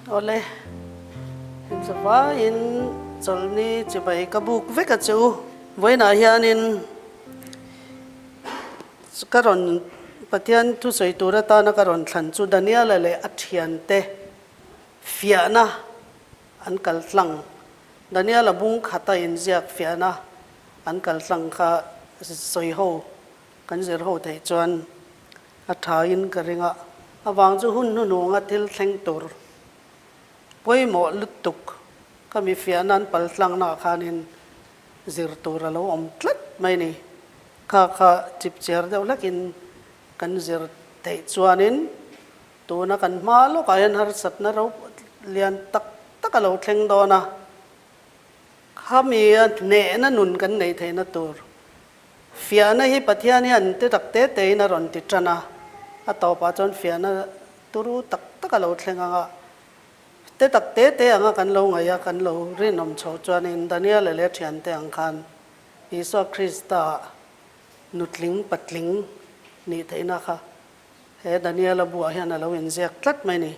Awle, inzavaiin chawlhni chibai ka buk vek a che u. Vawiinah hianin ka rawn Pathian thusawi tur atana ka rawn thlan chu Daniela leh a thiante fiahna an kal tlang. Daniela bung khata inziak fiahna an kal tlang kha sawi ho kan zir ho theih chuan a thain ka ring a, avang chu hun hnuhnunga thil thleng tur pawimawh lutuk ka mi fiahna an pal tlangnaah khanin zir tur a lo awm tlat mai ni. Kha kha chipchiar deuh hlekin kan zir theih chuanin tuna kan hma lawkah hian harsatna ro lian tak tak a lo thleng dawn a, khami a hnehna nun kan neih theihna tur Fiahna hi Pathian hian ti tak te tein a rawn ti tan a, a tawpah chuan fiahna turu tak tak a lo thleng ang a. Te tak te te anga kan lo ngaih a, kan lo rinawm chhoh chuanin Daniela leh a thiante ang khan Isua Krista nutling patling nih theihna kha He Daniela buah hian a lo inziak tlat mai ni.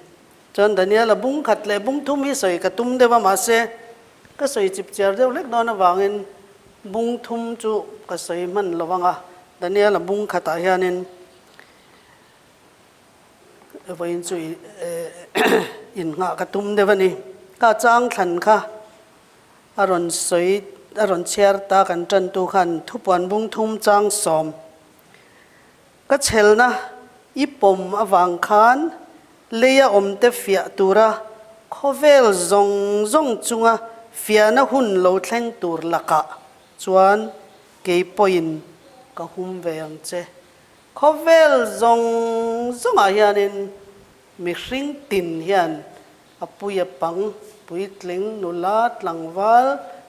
Chuan Daniela bung khat leh bung thum hi sawi ka tum deuh a, mahse ka sawi chip chiar deuh hlek dawn avangin bung thum chu ka sawi hman lo vang a. Daniela bung khatah hianin vawiin chu innghah ka tum deuh a ni. Ka chang thlan kha a rawn sawi a rawn chhiar ta kan tantu khan thupuan bung thum chang sawm Ka chhelna i pawm avang khan leia awmte fiah tura khawvel zawng zawng chunga fiahna hun lo thleng tur lakah chuan kei pawhin ka hum ve ang che. Khawvel zawng zawngah hianin mihring tin hian a puia pang, puitling, nula, tlangval,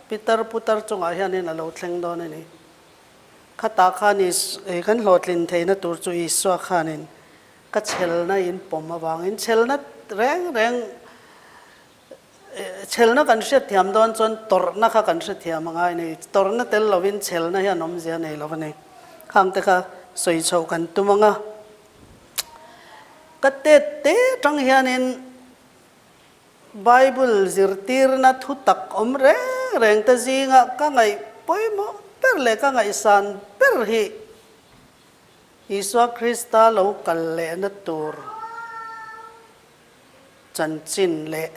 pitar putar chungah hianin a lo thleng dawn a ni. Khatah khan kan hlawhtlin theihna tur chu Isua khanin ka chhelna in pawm avangin chhelna reng reng chhelna kan hriatthiam dawn chuan tawrhna kha kan hrethiam a ngai a ni. Tawrhna tel lovin chhelna hian awmzia nei lo a ni. Khangte kha sawi chhoh kan tum ang a. Ka tet te atang hianin Bible zirtirna thu tak awm reng reng te zinga ka ngaih pawimawh ber leh ka ngaihsan ber hi Isua Krista lo kal lehna tur chanchin leh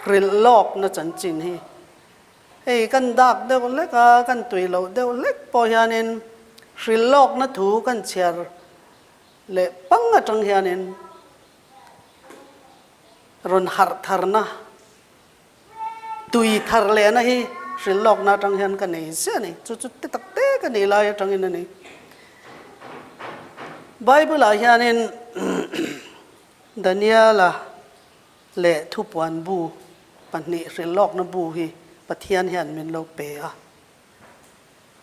hrilh lawkna chanchin hi hei kan dak deuh hlek a, kan tui loh deuh hlek pawh hianin hrilh lawkna thu kan chhiar leh pang atang hianin Rawn harh tharna, tui thar lehna hi hrilh lawkna atang hian ka nei ziah a ni. Chu chu ti tak te ka nih lai atangin a ni. Bible-ah hianin Daniela leh thupuan bu pahnih hrilh lawkna bu hi Pathian hian min lo pe a.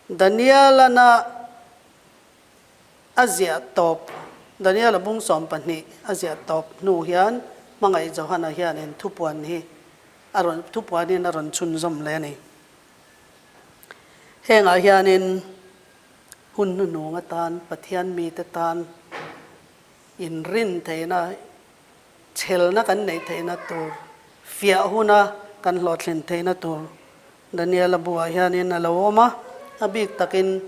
Daniela-na A ziah tawp, Daniela bung 12 a ziah tawp hnu hian Hmangaih Johana hianin thupuan hi a rawn thupuanin a rawn chhunzawm leh a ni. Hengah hianin hun hnuhnung atan Pathian mite tan inrin theihna, chhelna kan neih theihna tur, fiah huna kan hlawhtlin theihna tur Daniela buah hianin a lo awm a, a bik takin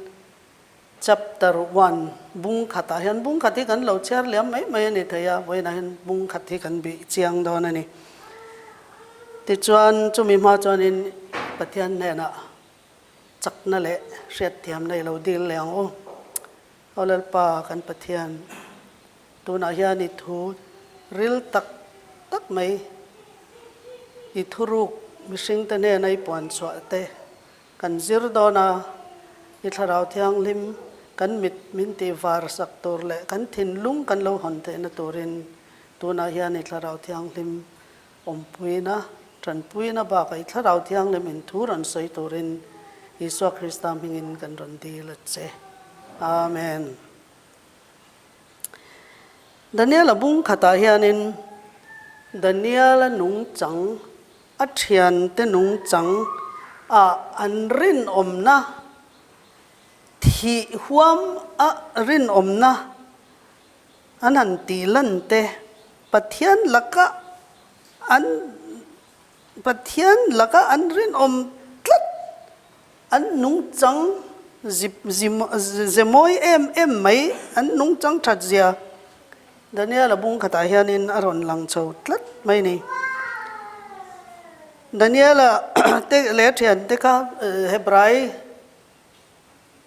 Chapter one, Bung khatah hian bung khat hi kan lo chhiar liam mai mai a ni thei a, vawiinah hian bung khat hi kan bih chiang dawn a ni. Tichuan chumi hma chuanin Pathian hnenah chakna leh hriatthiamna i lo dil leh ang u. Aw Lalpa kan Pathian, tunah hian i thu ril tak tak mai, i thuruk mihringte hnena i puan chhuah te, Kan zir dawn a, i Thlarau Thianghlim kan mit min tih var sak tur leh kan thinlung kan lo hawn theihna turin tunah hian i Thlarau Thianghlim awmpuina, tanpuina bakah i Thlarau Thianghlim in thu rawn sawi turin Isua Krista hmingin kan rawn dil a che. Amen. Daniela bung khatah hianin Daniela nungchang A thiante nungchang ah an rinawmna, thih huam a rinawmna an han tih lan te, Pathian laka An Pathian laka an rinawm tlat, an nungchang ze mawi em em mai, an nungchang that zia Daniel-a bung khatah hianin a rawn lang chho tlat mai a ni. Daniel-a te leh a thiante kha Hebrai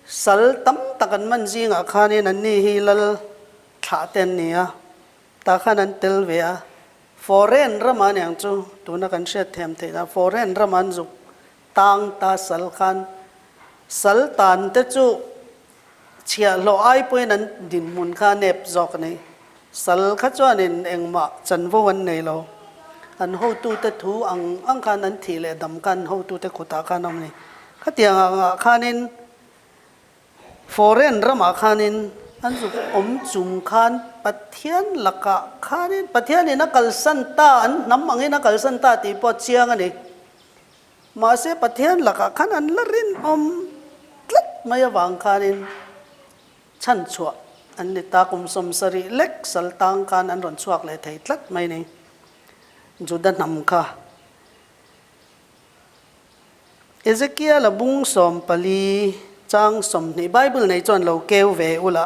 sal tam tak an man zingah khanin anni hi lal thlah te an ni a, tah khan an tel ve a. Foreign ramah aniang chu tuna kan hriat thiam theih dan foreign ramah an zuk tang ta sal khan sal tan te chu chhiahhlawh ai pawhin an dinhmun kha a nep zawk a ni. Sal kha chuanin engmah chanvo an nei lo. An hotute thu ang ang khan an thih leh dam khan hotute kutah khan a awm a ni. Khatiang angah khanin Foreign ramah khanin an zuk awm chung khan Pathian lakah khanin Pathianin a kalsan ta, an hnam angin a kalsan ta tih pawh a chiang a ni. Mahse Pathian lakah khan an la rinawm tlat mai avang khanin chhanchhuah an ni ta. Kum 70 lek sal tang khan an rawn chhuak leh thei tlat mai a ni. Juda hnam kha. Ezekiel-a bung 14 chang 20 Bible nei chuan lo keu ve ula,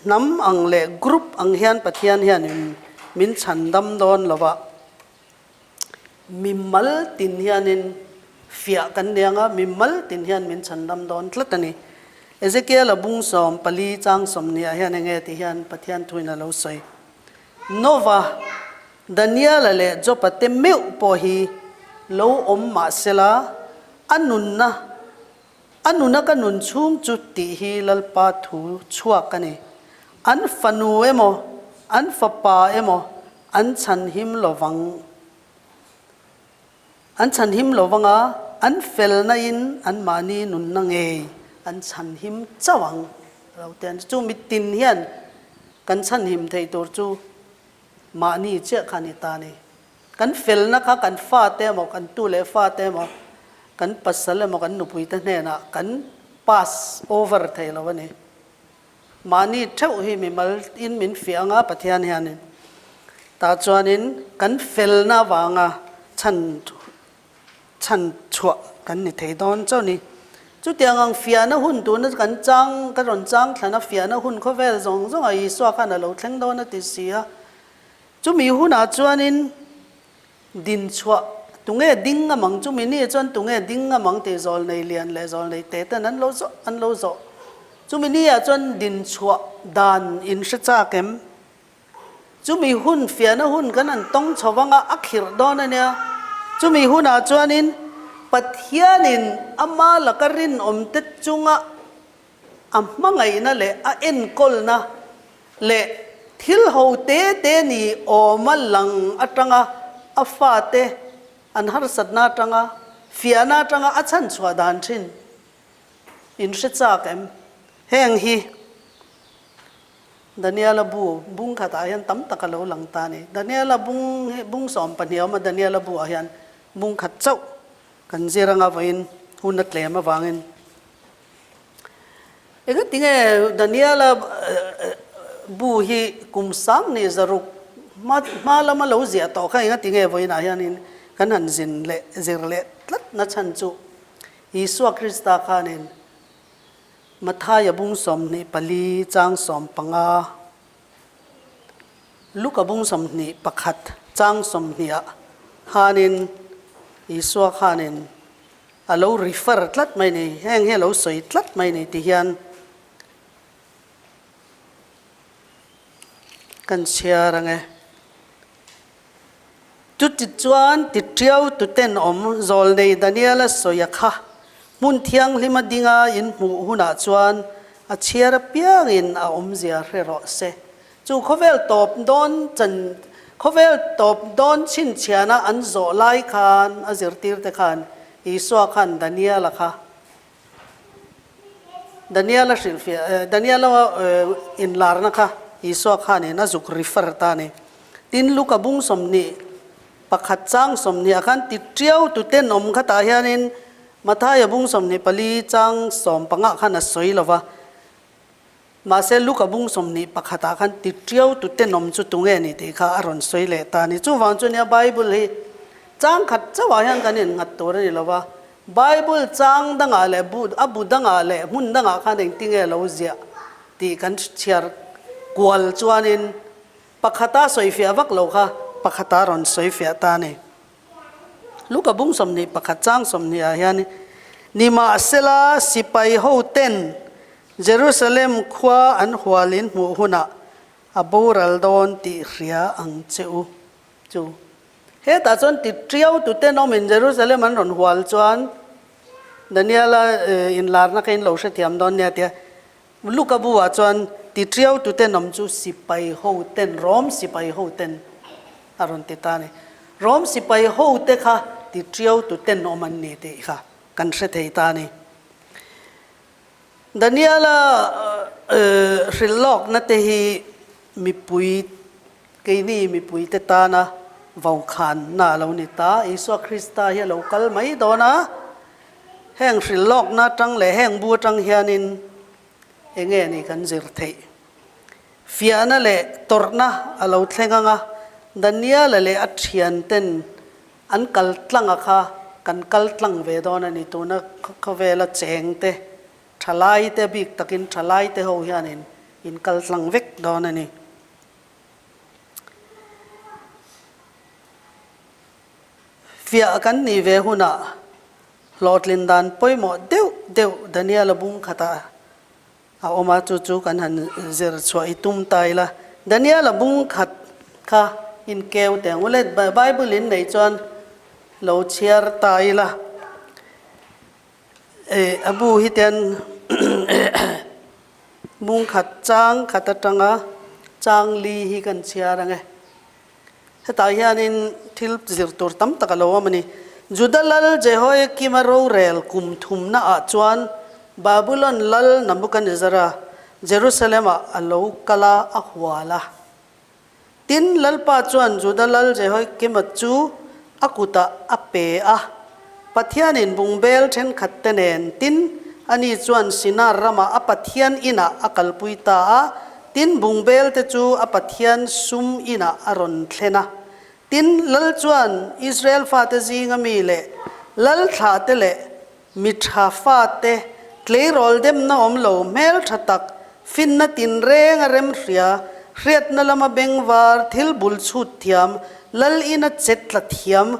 hnam ang leh group ang hian Pathian hianin min chhandam dawn lo va, mimal tin hianin fiah kan ni anga mimal tin hian min chhandam dawn tlat a ni. Ezekiel-a bung 14 chang 20 ah hian enge ti hian Pathian thuin a lo sawi. Nova, Daniela leh Job-a te meuh pawh hi lo awm mah sela, a nunna, a nuna ka nun chhung chu tih hi Lalpa thu chhuak a ni. An fanu emaw, an fapa emaw an chhanhim lovang. An chhanhim lovang a, an felna in anmahni nunna ngei an chhanhim chauh ang lo te an ti. Chu mitin hian kan chhanhim theih tur chu Mahni chiah kha ni ta ni. Kan felna kha kan fate emaw, kan tu leh fate emaw, kan pasal emaw, kan nupuite hnenah kan pass over thei lo a ni. Mahni theuh hi mimal in min fiah anga Pathian hianin tah chuanin kan felna avanga chhan chhan chhuah kan ni thei dawn chauh ni. Chutiang ang fiahna hun tuna kan chang, ka rawn chang thlana fiahna hun khawvel zawng zawngah Isua khan a lo thleng dawn a ti si a. Chumi hunah chuanin din chhuah tunge ding ngam ang, chumi ni chuan tunge ding ngam ang tih zawlnei lian leh zawlnei te ten an lo zawh an lo zawh. Chumi ni ah chuan din chhuah dan in hre chak em? Chumi hun fiahna hun kan han tawng chho vang a, a khirh dawn a nia. Chumi hunah chuanin Pathianin ama laka rinawmte chunga a hmangaihna leh a enkawlna leh thil ho te te ni awma lang atanga a fate an harsatna atanga fiahna atanga a chhanchhuah dan thin in hre chak em? Heng hi. Daniela bu bung khatah hian tam tak a lo lang ta a ni. Daniela bung hi bung 12 a awm a, Daniela bu ah hian bung khat chauh kan zir anga vawiin hun a tlem avangin. Engatinge Daniela bu hi kum 16 hma hma lama lo ziah tawh kha engatinge vawiinah hianin kan han zin leh zir leh tlat na chhan chu Isua Krista khanin Mathaia bung 24 chang 15, Luka bung 21 chang 20 ah khanin Isua khanin a lo refer tlat mai ni, heng hi a lo sawi tlat mai ni ti hian kan chhiar ang e. Chutichuan tiṭiau tuten awm zawlnei Daniela sawia kha hmun thianghlima dinga in hmuh hunah chuan a chhiar apiangin a awmzia hre rawh se. Chu khawvel tawp dawn chan khawvel tawp dawn chhinchhiahna an zawh lai khan a zirtirte khan Isua khan Daniela kha Daniela hrilhfiah Daniela inlarna kha Isua khanin a zuk refer ta a ni. Tin, Luka bung 21 chang 20 ah khan ti tiau tu tenawm khatah hianin Mathaia bung 24 chang 15 khan a sawi lo va. Mahse, Luka bung 21 ah khan ti tiau tu tenawm chu tunge ni tih kha a rawn sawi leh ta a ni. Chuvang chu nia Bible hi chang khat chauhah hian kan innghat tur a ni lo va, Bible chang dangah leh bu a bu dangah leh hmun dangah khan engtinge lo ziah tih kan chhiar kual chuanin pakhata sawifiah vak lo kha pakhata rawn sawifiah ta a ni. Luka bung 21 chang 20 ah hian Nimahsela sipai hoten Jerusalem khua an hualin hmuh hunah a boral dawn tih hria ang che u chu. Hetah chuan ti tiau tuten awmin Jerusalem an rawn hual chuan Daniela inlarna kha in lo hrethiam dawn nia tia Luka bu ah chuan ti tiau tuten awm chu sipai hoten, Rom sipai hoten a rawn ti ta a ni. Rom sipai hote kha ti tiau tuten awm an ni tih kha kan hre thei ta a ni. Daniela hrilh lawkna te hi mipui, keini mipuite tana vokhanna a lo ni ta. Isua Krista hi a lo kal mai dawn a, heng hrilh lawkna atang leh heng bu atang hianin eng nge ni kan zir theih? Fiahna leh tawrhna a lo thleng ang a, Daniela leh a thianten An kal tlang a kha kan kal tlang ve dawn a ni. Tuna khawvela cheng te, thalai te bik takin thalai te ho hianin in kal tlang vek dawn a ni. Fiah kan nih ve hunah hlawhtlin dan pawimawh deuh deuh Daniel-a bung khatah A awm a, chu chu kan han zir chhuah i tum ta ila. Daniel-a bung khat kha inkeu teh ang u le, Bible in neih chuan lo chhiar ta ila. Eh, a bu hi ten bung khat chang khat atanga chang li hi kan chhiar ang e. Hetah hianin thil zir tur tam tak a lo awm a ni. Juda lal Jehoiakima rorel kum thumnaah chuan Babulon lal Nebukanezzara Jerusalem-ah a lo kal a, a hual a. Tin, Lalpa chuan Juda lal Jehoiakima chu a kutah a pe a, Pathianin bungbel thenkhatte nen, tin, ani chuan Sinar ramah a Pathian inah a kalpui ta a, tin, bungbelte chu a Pathian sum inah a rawn thlen a. Tin, lal chuan Israel fate zinga mi leh lal thlahte leh mi tha fate, tleirawl demna awm lo, hmel tha tak, finna tinreng a remhria, hriatna lama bengvar, thil bul chhut thiam, lal ina che tla thiam,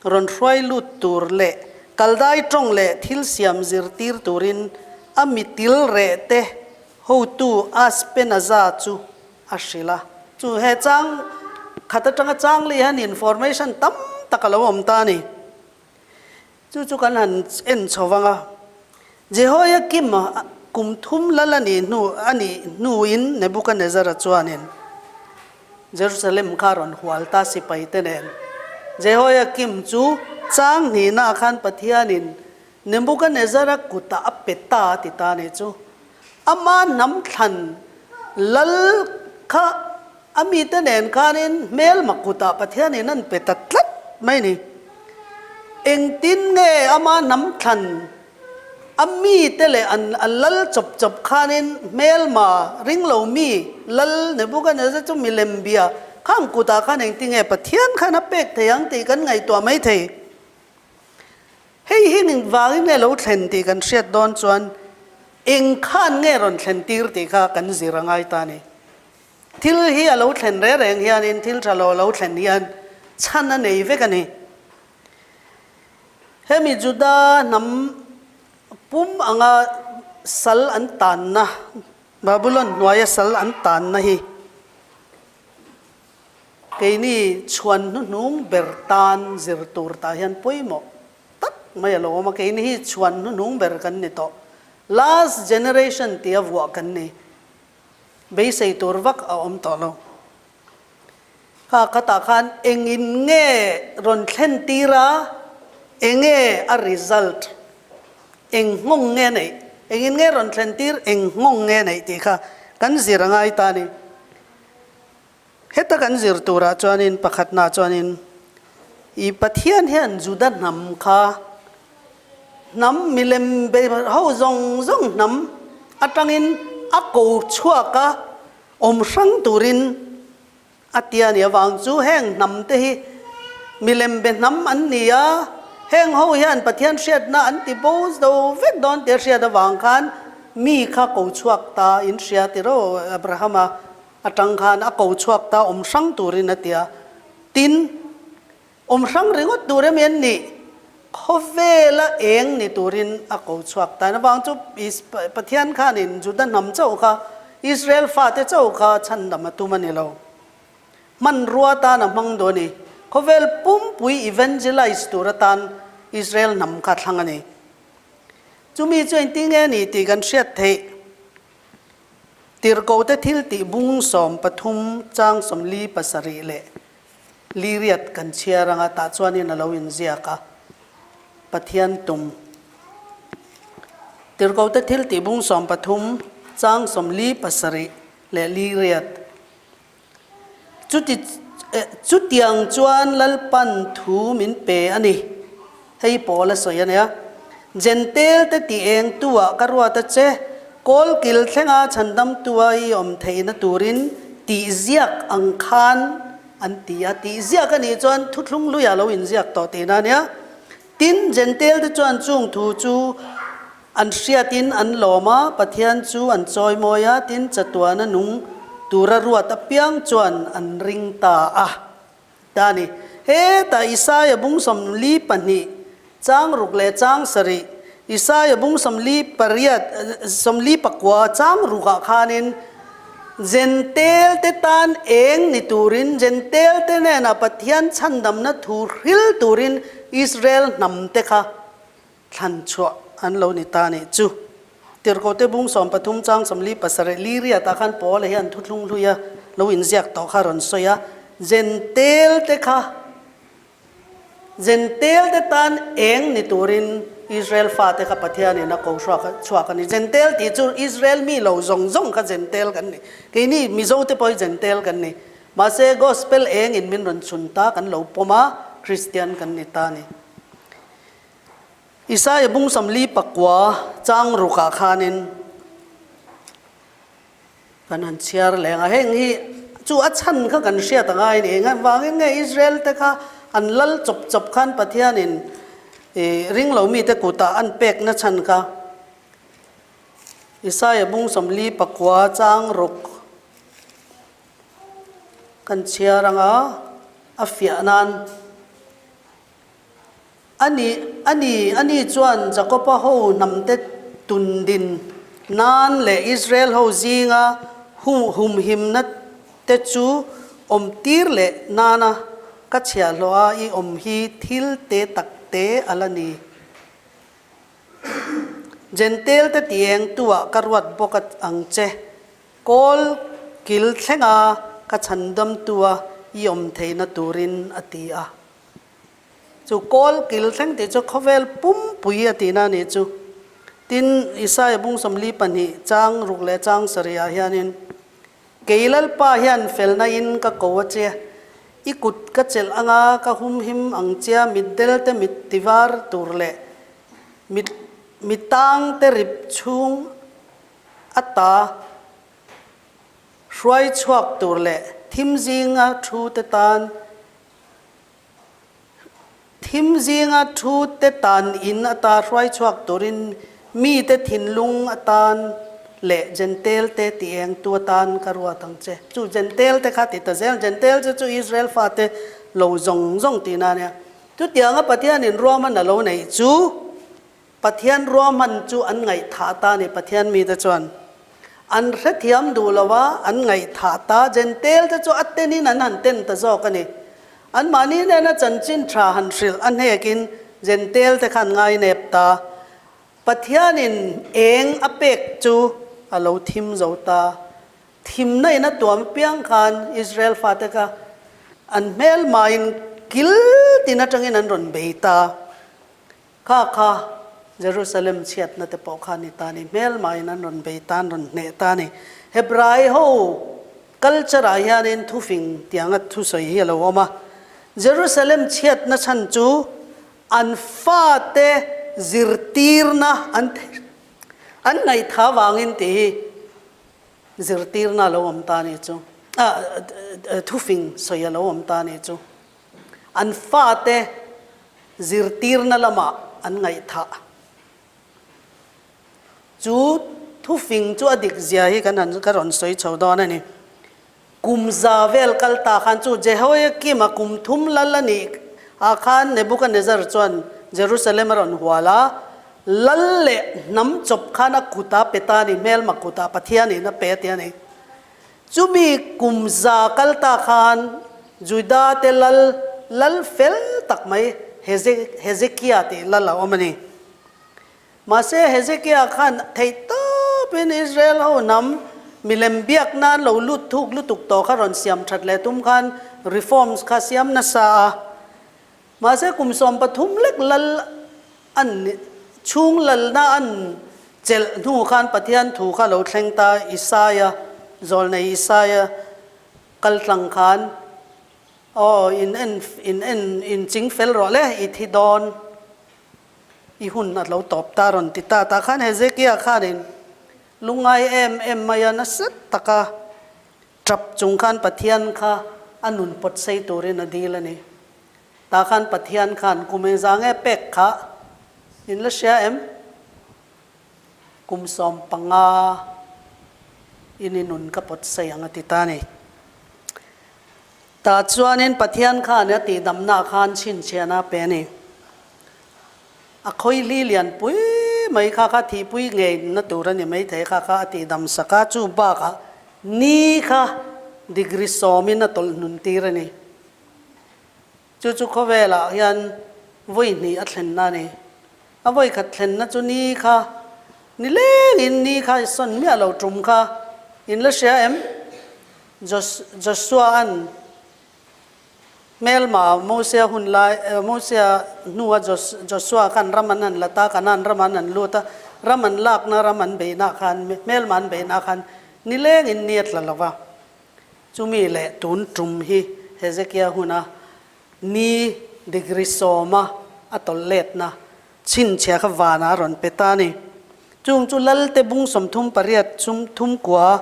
rawn hruai lut tur leh kaldai tawng leh thil siam zirtir turin a mitil reh te hotu Aspenaza chu a hrilh a. Chu he chang khat atanga chang leh hian information tam tak a lo awm ta a ni. Chu chu kan han en chho vang a. Jehoiakim kum thum lal a nih hnu a nih hnuin Nebukanezzara chuanin Jerusalem kha rawn hual ta sipai te nen. Jehoiakim chu chang hnihnaah khan Pathianin Nebukanezzara kutah a pe ta a ti ta a nih chu. Ama hnam thlan lal kha a mite nen khanin hmelma kutah Pathianin an pe ta tlat mai a ni. Engtin nge ama hnam thlan A mite leh an a lal chawp chawp khanin hmelma ring lo mi lal Nebuchadnezzar chu milem bia khang kutah khan engtinge Pathian khan a pek thei ang tih kan ngaihtuah mai thei. Hei hi vangin nge lo thlen tih kan hriat dawn chuan eng khan nge rawn thlen tir tih kha kan zir a ngai ta a ni. Thil hi a lo thlen reng reng hianin thil tha lo a lo thlen hian chhan a nei vek a ni. Hemi Juda hnam pum anga sal an tanna, Babulon hnuaia sal an tanna hi keini chhuan hnuhnung ber tan zir tur tah hian pawimawh tak mai a lo awm a, keini hi chhuan hnuhnung ber kan ni tawh. Last generation tia vuah kan ni. Beisei tur vak a awm tawh lo. Kha khatah khan engin nge rawn thlen tir a, enge a result, eng nghawng nge neih, engin nge rawn thlen tir, eng nghawng nge neih tih kha kan zir a ngai ta a ni. Heta kan zir turah chuanin pakhatnaah chuanin i Pathian hian Juda hnam kha hnam milem be ho zawng zawng hnam atangin a ko chhuak a, awm hrang turin a ti a nih avang chu heng hnam te hi milem be hnam an ni a, heng ho hian Pathian hriatna an ti bo zo vek dawn tih a hriat avang khan mi kha ko chhuak ta in hria ti ro Abrahama atang khan a ko chhuak ta awm hrang turin a ti a, tin Awm hrang ringawt tur em en nih? Khawvela eng ni turin a ko chhuak ta. Avang chu Pathian khanin Juda hnam chauh kha, Israel fate chauh kha chhandam a tum a ni lo. Hmanrua tan a hmang duh a ni. Khawvel pumpui evangelize tur atan Israel hnam kha thlang a ni. Chumi chu engtin nge ni tih kan hriat theih. Tirhkote thiltih bung 13 chang 47 leh Liriat kan chhiar anga tah chuanin a lo inziak a, Pathian tum. Tirhkote thil tih bung 13, chang 47 leh Liriat. Chuti chutiang chuan Lalpan thu min pe a ni. Hei pawl a sawi a nia. Jentail te tih eng tu ah ka ruat a che, kawl kil thlenga chhandam tu a i awm theihna turin tih ziak ang khan an ti a. Tih ziak a nih chuan thuthlung hlui ah lo inziak tawh tihna a nia. Tin, Jentail te chuan chung thu chu an hriatin an lawm a, Pathian chu an chawimawi a, tin chatuana nung tura ruat apiang chuan an ring ta a. Ta a ni. Hetah Isaia bung 42 chang ruk leh chang sarih, Isaia bung 48, 49 chang rukah khanin Jentail te tan eng ni turin, Jentail te hnenah Pathian chhandamna thu hril turin Israel hnam te kha Thlan chhuah an lo ni ta nih chu. Tirhkohte bung 13 chang 47 Liriatah khan Paula hian thuthlung hluia lo inziak tawh kha a rawn sawi a, Jentail te kha Jentail te tan eng ni turin Israel fate kha Pathianin a ko chhuak a ni. Jentail tih chu Israel mi lo zawng zawng kha Jentail kan ni. Keini Mizo te pawh hi Jentail kan ni. Mahse Gospel engin min rawn chhun ta kan lo pawm a, Kristian kan ni ta a ni. Isaia bung 49 chang rukah khanin kan han chhiar leng a, heng hi chu a chhan kha kan hriat a ngai a ni. Eng vangin nge Israel te kha an lal chawp chawp khan Pathianin ringlo mite kutah an pekna chhan kha Isaia bung 49 chang ruk kan chhiar anga a fiah nan. A ni, a ni, a ni chuan Jakoba ho hnamte tun din nan leh Israel ho zinga humhimna te chu awm tir leh nana ka chhiahhlawh a i awm hi thil te tak te a la ni. Jentail te tieng tu ah ka ruat bawk ang che. Kawl kil thlenga ka chhandam tu a i awm theihna turin a ti a. Chu kawl kil thleng tih chu khawvel pumpui a tihna a nih chu. Tin, Isaia bung 42 chang ruk leh chang sarihah hianin, Kei Lalpa hian felna in ka ko a che, i kut ka chelh anga ka humhim ang chia mitdel te mit tivar tur leh mit mitang te rip chhung ata hruai chhuak tur leh thim zinga thu te tan Thim zinga thu te tan in ata hruai chhuak turin mite thinlung atan leh Jentail te ti eng tu atan ka ruat ang che. Chu Jentail te kha ti ta zel, Jentail che chu Israel fate lo zawng zawng tihna a nia. Chutianga Pathianin ruahman a lo neih chu Pathian ruahman chu an ngaihthah ta a ni, Pathian mite chuan an hrethiam duh lo a, an ngaihthah ta. Jentail te chu a tenin an han ten ta zawk a ni. Anmahni nena chanchin tha han hrilh a hnekin Jentail te khan ngainep ta. Pathianin eng a pek chu a lo thim zo ta. Thimna in a tuam piang khan Israel fate kha an hmelmain kil tin atangin an rawn bei ta. Kha kha Jerusalem chhiatna te pawh kha ni ta ni, hmelmain an rawn bei ta, an rawn hneh ta ni. Hebrai ho culture ah hianin thufing tianga thusawi hi a lo awm a. Jerusalem chhiatna chhan chu an fate zirtirna an an ngaihtha vangin tih hi. Zirtirna a lo awm ta nih chu. Thufing sawi a lo awm ta nih chu. An fate zirtirna lamah an ngaihthah. Chu thufing chu a dik zia hi kan han ka rawn sawi chho dawn a ni. Kum za vel kal ta khan chu Jehoiakim-a kum thum lal a nih ah khan Nebuchadnezzar chuan Jerusalem a rawn hual a, lal leh hnam chawp khan a kut a pe ta a ni, hmelma kut ah Pathianin a pe a ti a ni. Chumi kum za kal ta khan Juda te lal, lal fel tak mai Hezekia tih lal a awm a ni. Mahse, Hezekia khan theih tawpin Israel ho hnam milem biak nan lo lut thuk lutuk tawh kha rawn siam that leh tum khan reforms kha siam nasa a. Mahse, kum 13 lek lal an chhung lalna an chelh hnu khan Pathian thu kha lo thleng ta Isaia, zawlnei Isaia kal tlang khan, Aw, in en, in en, in ching fel rawh le, i thi dawn. I hun a lo tawp ta rawn ti ta tah khan Hezekia khanin lungngai em em mai a nasa taka tap chung khan Pathian kha a nun pawt sei turin a dil a ni. Tah khan Pathian khan kum engzah nge pek kha in la hria em? Kum 15 in i nun ka pawt sei ang a ti ta a ni. Tah chuanin Pathian khan a tihdamna khan chhinchhiahna a pe a ni. A khawihli lian pui mai kha kha thihpui ngei na tur a ni maithei kha kha a tihdam sak a, chu bakah ni kha degree sawmin a tawlh hnun tir a ni. Chu chu khawvelah hian vawi hnih a thlenna a ni. A vawi khat thlenna chu ni kha ni lengin ni kha i sawn miah lo tum kha in la hria em? Joshua-a'n hmelma Mosia hun lai, Mosia hnua Joshua khan ram an han la ta, Kanaan ram an han lut a, ram an lakna, ram an beihna khan, hmelma an beihna khan nilengin ni a tla lo va. Chumi leh tun tum hi Hezekia huna ni degree sawma a tawlh letna chhinchhia kha vanah a rawn pe ta a ni. Chung chu Lalte bung 38 sum thum kua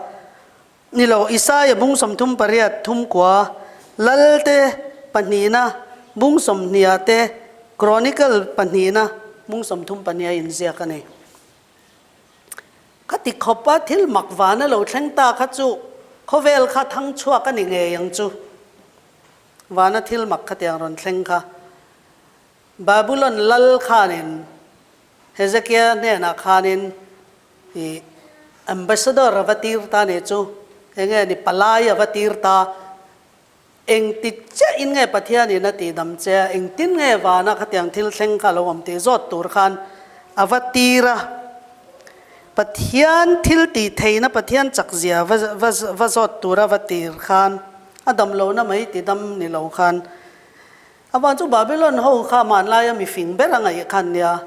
Ni lo, Isaia bung 38 thum kua, Lalte pahnihna bung sawmhniah te, Chronicle pahnihna bung 32 a inziak a ni. Khati khawpa thil mak vana lo thleng ta kha chu khawvel kha thang chhuak a ni ngei ang chu. Vana thil mak khatiang rawn thleng kha. Babulon lal khanin Hezekia hnenah khanin I ambassador a va tir ta nih chu, enge ni palai a va tir ta, engti chiah in nge Pathian in a tih dam che a, engtin nge vana khatiang thil thleng kha a lo awm tih zawt tur khan a va tir a. Pathian thil tih theihna Pathian chak zia va va va zawt tur a va tir khan a dam lohna mai ti dam ni lo khan Avan chu Babylon ho kha hmanlaia mifing ber a ngaih khan nia,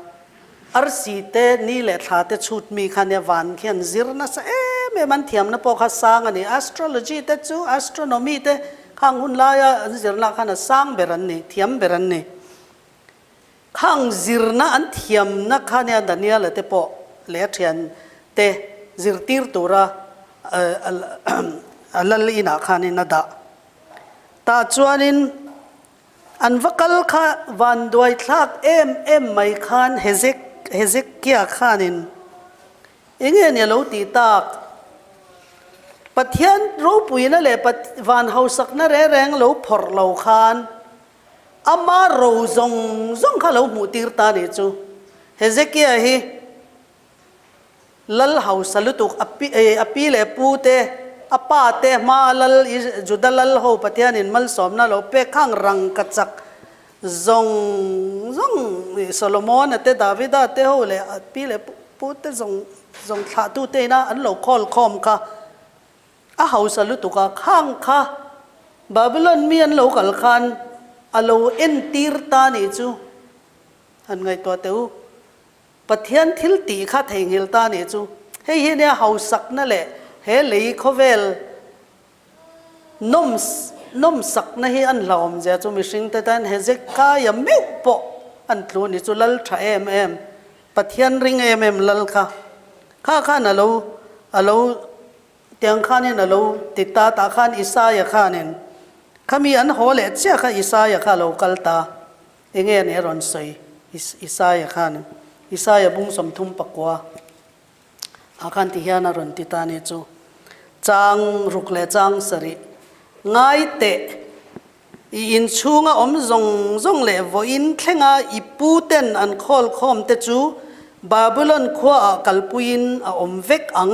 arsi te, ni leh thla te chhut mi kha nia van khian zir nasa em em an thiamna pawh kha sang a ni. Astrology te chu astronomy te khang hun laia an zirna khan a sang ber an ni, thiam ber an ni. Khang zirna an thiamna kha nia Daniela te pawh leh a thian te zirtir tura a lal inah khanin a dah. Tah chuanin an va kal kha vanduai thlak em em mai khan Hezekia khanin enge ni a lo tih tak? Pathian ropuina leh van hausakna reng reng lo phawrh lo khan ama ro zawng zawng kha lo hmuh tir ta nih chu. Hezekia hi Lal hausa lutuk a pi a pi leh pu te, a pa te hma a lal Juda lal ho Pathianin malsawmna lo pek khang rangkachak zawng zawng Solomona te Davida te ho leh a pi leh pu te zawng zawng thlahtu te ina an lo khawl khawm kha a hausa lutuk a, khang kha Babylon mi an lo kal khan a lo entir ta nih chu han ngaihtuah teh u. Pathian thil tih kha theihnghilh ta nih chu. Hei hi nia hausakna leh he lei khawvel nawm nawmsakna hi an hlauhawm zia chu mihring te tan Hezekiah meuh pawh an tlu nih chu lal tha em em, Pathian ring em em lal kha kha khan a lo a lo. Tiang khanin a lo ti ta, tah khan Isaia khanin khami an haw leh chiah kha Isaia kha a lo kal ta. Enge a nih a rawn sawi Isaia khanin? Isaia bung 34 ah khan ti hian a rawn ti ta nih chu. Chang ruk leh chang sarih ngai teh I inchhunga awm zawng zawng leh vawiin thlenga i puten an khawlkhawm te chu Babylon khuaah kalpuiin a awm vek ang.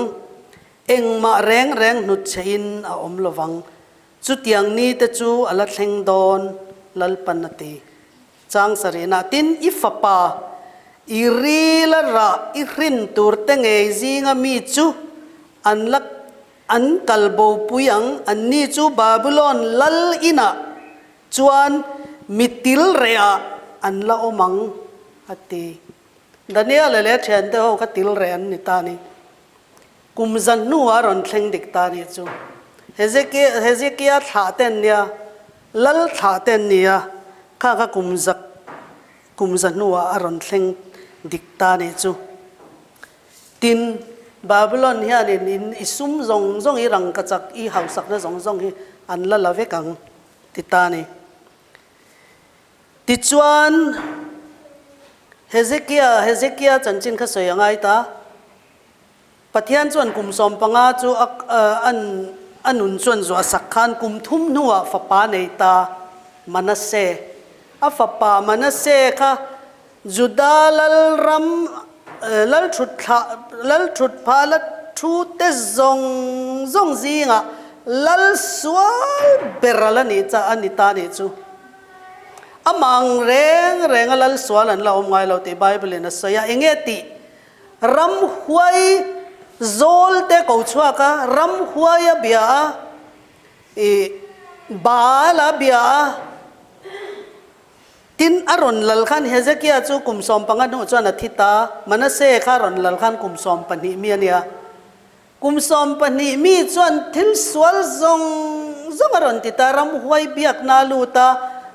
Engmah reng reng hnutchhehin a awm lovang. Chutiang ni te chu a la thleng dawn, Lalpan a ti. Chang sarihna, Tin, i fapa, i rila rah i hrin tur te ngei zinga mi chu an la An kal bopui ang, anni chu Babylon lal inah chuan mi til rehah an la awm ang, a ti. Daniel-a leh a thiante ho kha til reh an ni ta a ni. Kum zan hnuah a rawn thleng dik ta a nih chu. Hezekia thlah te an nia, lal thlah te an ni a, kha kha kum za kum za hnuah a rawn thleng dik ta a nih chu. Tin, Babylon hianin in i sum zawng zawng i rangkachak i hausakna zawng zawng hi an la la vek ang, ti ta a ni. Tichuan, Hezekia, Hezekia chanchin kha sawi a ngai ta. Pathian chuan kum 15 chu a, an, a nun chuan zuah sak khan kum thum hnuah fapa nei ta, Manasseh. A fapa Manasseh kha Juda lalram lalthutthlah la thute zawng zawng zingah lal sual ber a la nih cha a ni ta nih chu. Amah ang reng renga lal sual an la awm ngai lo tih Bible in a sawi a, enge tih? Ramhuai zawl te ko chhuak a, ramhuai a bia a, ih Baal a bia a, Tin, a rawn lal khan Hezekia chu kum 15 hnuh chuan a thi ta, Manasseh kha a rawn lal khan kum 12 mi a nia. Kum 12 mi chuan thil sual zawng zawng a rawn ti ta, ramhuai biakna a lut a.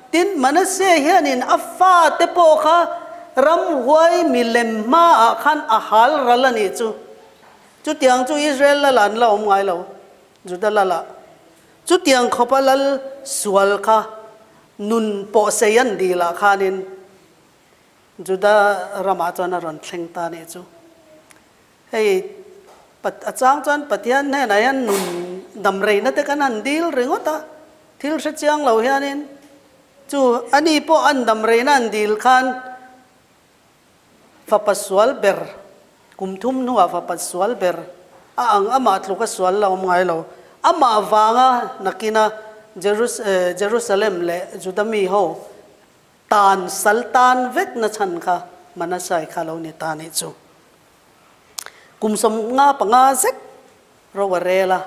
Tin, Manasseh hianin a fate pawh kha ramhuai milem hmaah khan a hal ral a nih chu. Chutiang chu Israel lal an la awm ngai lo, Juda lalah. Chutiang khawpa lal sual kha nun pawh sei an dil ah khanin Juda ramah chuan a rawn thleng ta nih chu. Hei a chang chuan Pathian hnenah hian nun damreina te kan han dil ringawt a, thil hre chiang lo hianin chu ani pawh an damreina an dil khan Fapa sual ber, kum thum hnuah fapa sual ber a ang amah tluka sual la awm ngai lo. Amah vanga nakina Jerusalem leh Juda mi ho tan sal tan vek na chhan kha Manasseh kha lo ni ta nih chu. Kum 55 zet ro a rel a,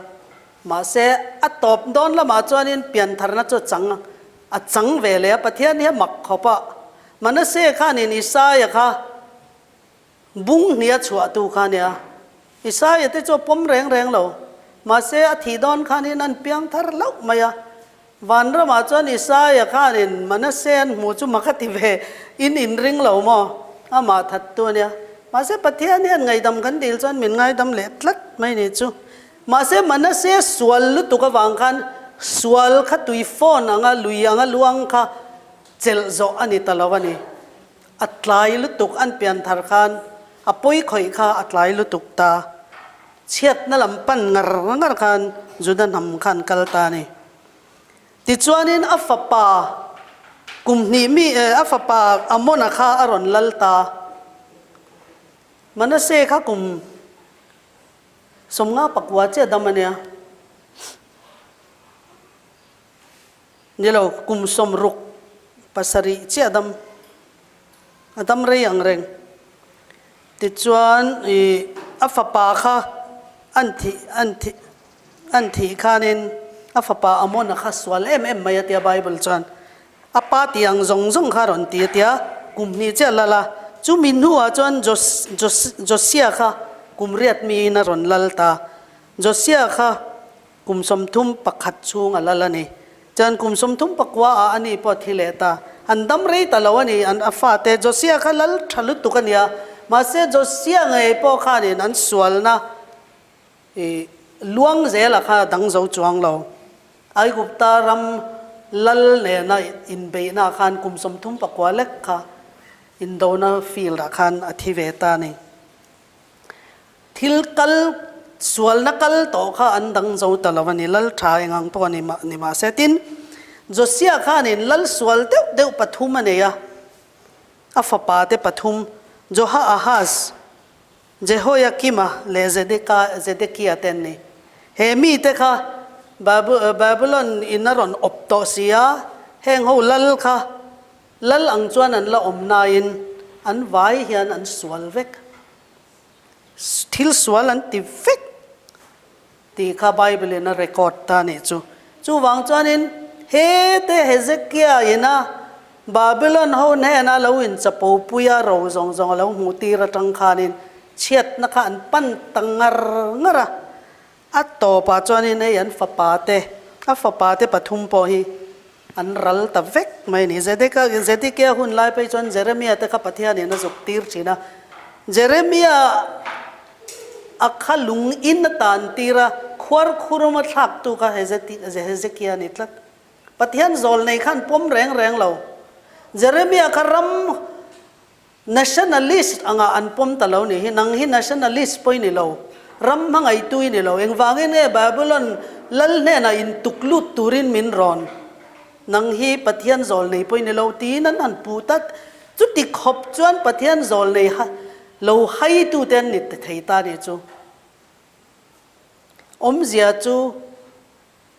mahse a tawp dawn lamah chuanin piantharna chu a chang a chang ve leh a, Pathian hi a mak khawp a, Manasseh khanin Isaia kha bung hnih a chhuahtu kha a nia, Isaia te chu a pawm reng reng lo, mahse a thih dawn khanin an piangthar hlauh mai a, Vanramah chuan Isaia khanin Manasseh an hmuh chu mak a ti ve, in inring lo maw? Amah thattu a nia. Mahse Pathian hian ngaihdam kan dil chuan min ngaidam leh tlat mai ni chu. Mahse Manasseh sual lutuk avang khan sual kha tui fawn anga lui anga luang kha chelh zawh a ni ta lo a ni. A tlai lutuk an pian thar khan a pawi khawih kha a tlai lutuk ta. Chhiatna lam pan ngar ngar khan Juda hnam khan kal ta a ni. Tichuanin a fapa kum hnih mi a fapa Amona kha a rawn lal ta. Manasseh kha kum 59 chiah dam a nia. Ni lo, kum 67 chiah dam, a dam rei ang reng. Tichuan i a fapa kha an thih an thih an thih khanin a fapa Amona kha sual em em mai a tia Bible chuan a pa tih ang zawng zawng kha a rawn ti a tia kum hnih chiah lal a, chumi hnuah chuan Jos Jos Josia kha kum riat miin a rawn lal ta. Josia kha Kum 31 chhung a lal a ni. Chuan kum 39 ah ani pawh a thi leh ta. An dam rei ta lo a ni, an a fate Josia kha lal tha lutuk a nia. Mahse Josia ngei pawh khanin an sualna i luang zela kha a dang zo chuang lo. Aigupta ram lal nena inbeihna khan kum 39 lek kha indona field ah khan a thi ve ta a ni. Thil kal, sualna kal tawh kha an dang zo ta lo a ni, lal tha eng ang pawh a ni ni mahse. Tin, Josia khanin lal sual deuh deuh pathum a nei a, a fapa te pathum, Joha-ahaz, Jehoiakima leh Zedeka, Zedekia te an ni. He mite kha Babylon in a rawn awp tawh si a, heng ho lal kha lal ang chuan an la awm nain an vai hian an sual vek. Thil sual an ti vek tih kha Bible in a record ta nih chu. Chuvang chuanin hete Hezekia ina Babylon ho hnena lo inchapo pui a ro zawng zawng a lo hmuh tir atang khanin chhiatna kha an pan ta ngar ngar a. A tawpah chuanin hei an fapa te, a fapa te pathum pawh hi an ral ta vek mai a ni. Zedeka, Zedekia hun lai phei chuan Jeremia te kha Pathianin a zuk tir thin a. Jeremia a kha lung in a tan tir a, khuar khurum a thlak tu kha Hezekia a ni tlat. Pathian zawl nei khan pawm reng reng lo. Jeremia kha ram Nationalist anga an pawm ta lo nih hi, nang hi nationalist pawh i ni lo, ram hmangaihtu i ni lo, engvangin nge Babylon lal hnenah intuk lut turin min rawn, nang hi Pathian zawl nei pawh i ni lo tiin an han puh tat, chuti khawp chuan Pathian zawl nei lo haitute an ni thei ta nih chu. Awmzia chu.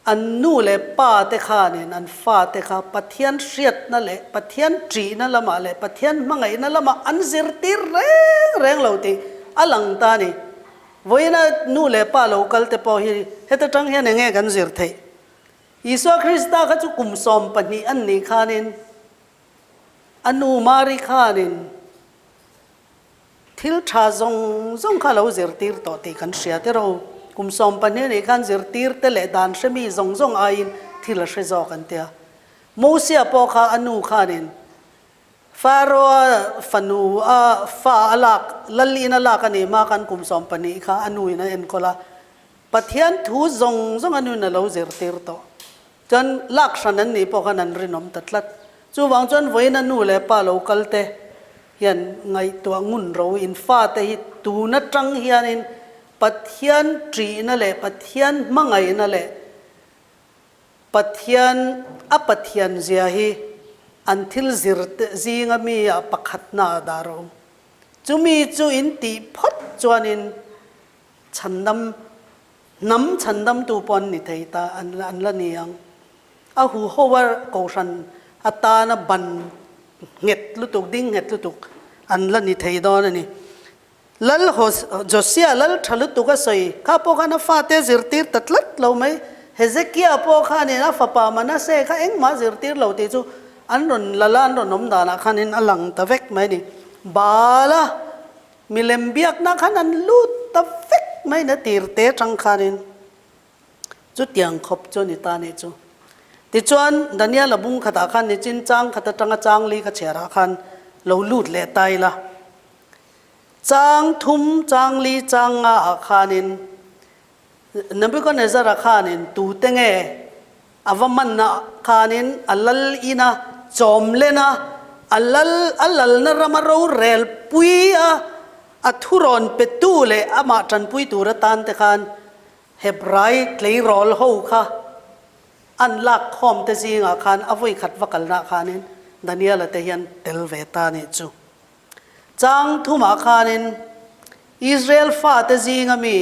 An nu leh pa te khanin an fate kha Pathian hriatna leh Pathian ṭihna lamah leh Pathian hmangaihna lamah an zirtir reng reng lo tih a lang ta a ni. Vawiina nu leh pa lo kal te pawh hi heta ṭang hian eng nge kan zir theih? Isua Krista kha chu kum 12 an nih khanin a nu Mari khanin Thil tha zawng zawng kha lo zirtir tawh tih kan hria te ro. Kum 12 nih khan zirtir te leh dan hre mi zawng zawng aiin thil a hre zawk an tia. Mosia pawh kha a nu khanin Pharaoh-a fanu a fa a lak, lal in a lak a nih hma khan kum 12 kha a nu in a enkawl a. Pathian thu zawng zawng a nu in a lo zirtir tawh. Chuan lak hran an nih pawh khan an rinawm ta tlat. Chuvang chuan vawiin a nu leh pa lo kal te hian ngaihtuah ngun ro in fate hi tun atang hianin Pathian ṭihna leh Pathian hmangaihna leh Pathian a Pathian zia hi an thil zir te zinga mi ah pakhatna ah dah rawh u. Chumi chu in tih phawt chuanin chhandam Hnam chhandamtu pawh an ni thei ta, an la ni ang. A huho a kohhran atana ban nghet lutuk, ding nghet lutuk an la ni thei dawn a ni. Lal Josia lal tha lutuk a sawi kha pawh khan a fate a zirtir ta tlat lo mai. Hezekia pawh khanin a fapa Manasseh kha engmah a zirtir lo tih chu an rawn lal a, an rawn awm danah khanin a lang ta vek mai a ni. Baala Milem biakna khan an lut ta vek mai na tir te tang khanin chutiang khawp chu a ni ta nih chu. Tichuan Daniel-a bung khatah khan nichin chang khat atanga chang li ka chhiarah khan lo lut leh ta ila. Chang thum, chang li, chang nga ah khanin Nebuchadnezzar-a khanin tute nge A va manna khanin a lal ina chawm len a, a lal a lalna rama rorel pui a, a thurawn petu leh amah tanpui tur atan te khan Hebrai tleirawl ho kha an lak khawm te zingah khan a vawi khat va kalna khanin Daniela te hian tel ve ta nih chu. Chang thumah khanin Israel fate zinga mi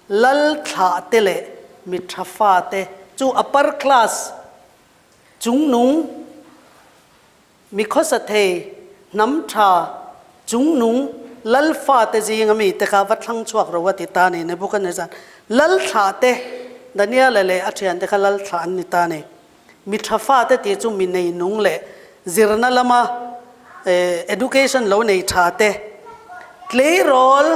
lal thlahte leh mi tha fate chu upper class, chungnung, mi khawsa thei, hnam tha, chungnung, lal fate zinga mi te kha va thlang chhuak ro a ti ta a ni. Nebuchadnezzar lal thlahte Daniela leh a thiante kha lal thlah an ni ta a ni. Mi tha fate tih chu mi neinung leh zirna lama education lo nei tha te, tleirawl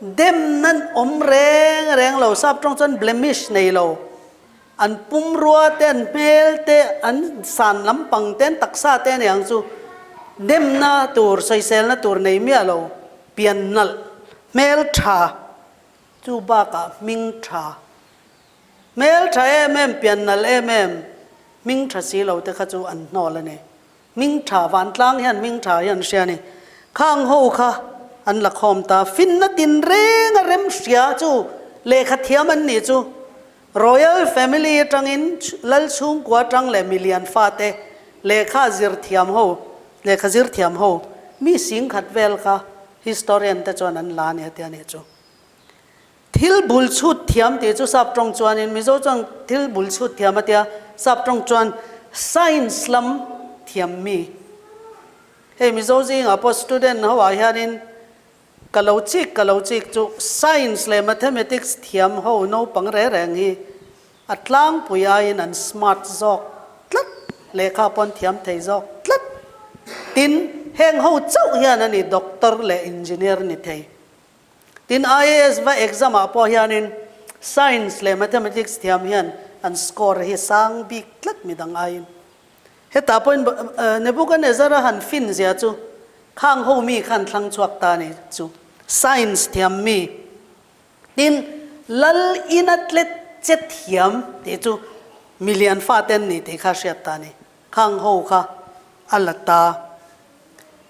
demna awm reng reng lo, sap tawng chuan blemish nei lo, an pumrua te, an hmel te, an san lampang te, an taksa te aniang chu demna tur, sawiselna tur nei miah lo, pian nalh, hmel tha, chu bakah hming tha. Hmel tha em em, pian nal em em, hming tha si lo te kha chu an hnawl a ni. Hming tha, vantlang hian hming tha hi an hria a ni. Khang ho kha an la khawm ta. Finna tinreng a rem hria chu lehkha thiam an nih chu. Royal family atangin lal chhungkua atang leh milian fate lehkha zir thiam ho, lehkha zir thiam ho mi singkhat vel kha historian te chuan an la a ni a tia nih chu. Thil bul chhut thiam tih chu sap tawng chuanin Mizo chuan thil bul chhut thiam a tia, sap tawng chuan science lam thiam mi. Hei Mizo zingah pawh student ho ah hianin ka lo chik ka lo chik chu science leh mathematics thiam ho naupang reng reng hi a tlangpui aiin an smart zawk tlat, lehkha pawh an thiam thei zawk tlat. Tin, heng ho chauh hian a ni doctor leh engineer ni thei. Tin, IAS va exam ah pawh hianin Science leh Mathematics thiam hian an score hi sang bik tlat midang aiin. Hetah pawhin Nebuchadnezzar a han fin zia chu khang ho mi khan thlang chhuak ta ni chu Science thiam mi. Tin, Lal ina tlet che thiam tih chu milian fate an ni tih kha hriat ta ni. Khang ho kha a la ta.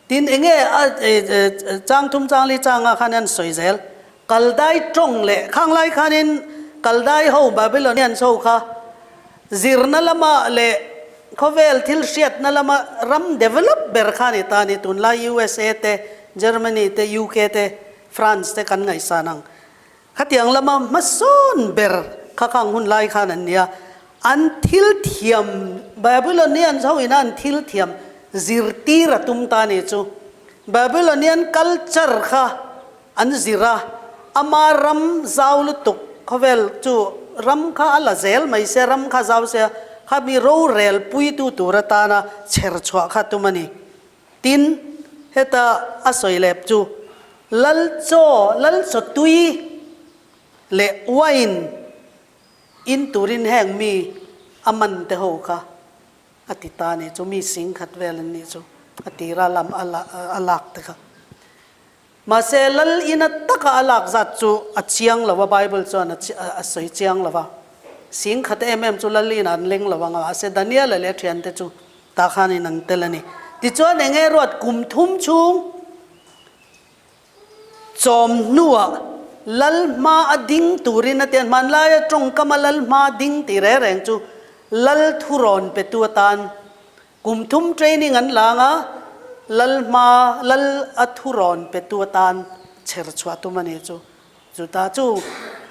Tin, enge a chang thum chang li changa khan an sawi zel. Kaldai tawng leh khang lai khanin Kaldai ho Babylonians ho kha zirna lama leh khawvel thil hriatna lama ram develop ber kha a ni ta a ni. Tunlai USA te, Germany te, UK te, France te kan ngaihsan ang. Khatiang lama hmasawn ber kha khang hun lai khan an nia, an thil thiam, Babylonians ho ina an thil thiam zirtir a tum ta ni chu. Babylonian culture kha an zir a, ama ram zau lutuk khawvel chu ram kha a la zel mai se, ram kha zau se kha mi rorel puitu tur atana chher chhuah kha tum a ni. Tin, heta a sawi lep chu Lal chaw, Lal chaw tui leh wine in turin heng mi a man te ho kha a ti ta a ni chu, mi singkhat vel an nih chu a tira lam a lak te kha. Mahse, Lal ina taka a lak zat chu a chiang lo a, Bible chuan a sawi chiang lo a. Singkhat em em chu Lal ina an leng lo ang a, mahse Daniela leh a thiante chu tah khanin an tel a ni. Tichuan, eng nge ruat kum thum chhung chawm hnuah Lal hma a ding turin a ti a, hmanlaia tawngkama Lal hma ding tih reng reng chu Lal thurawn petu atan Kum thum training an lang a, Lal hma, Lal a thurawn petu atan chher chhuah tum a ni chu. Chuta chu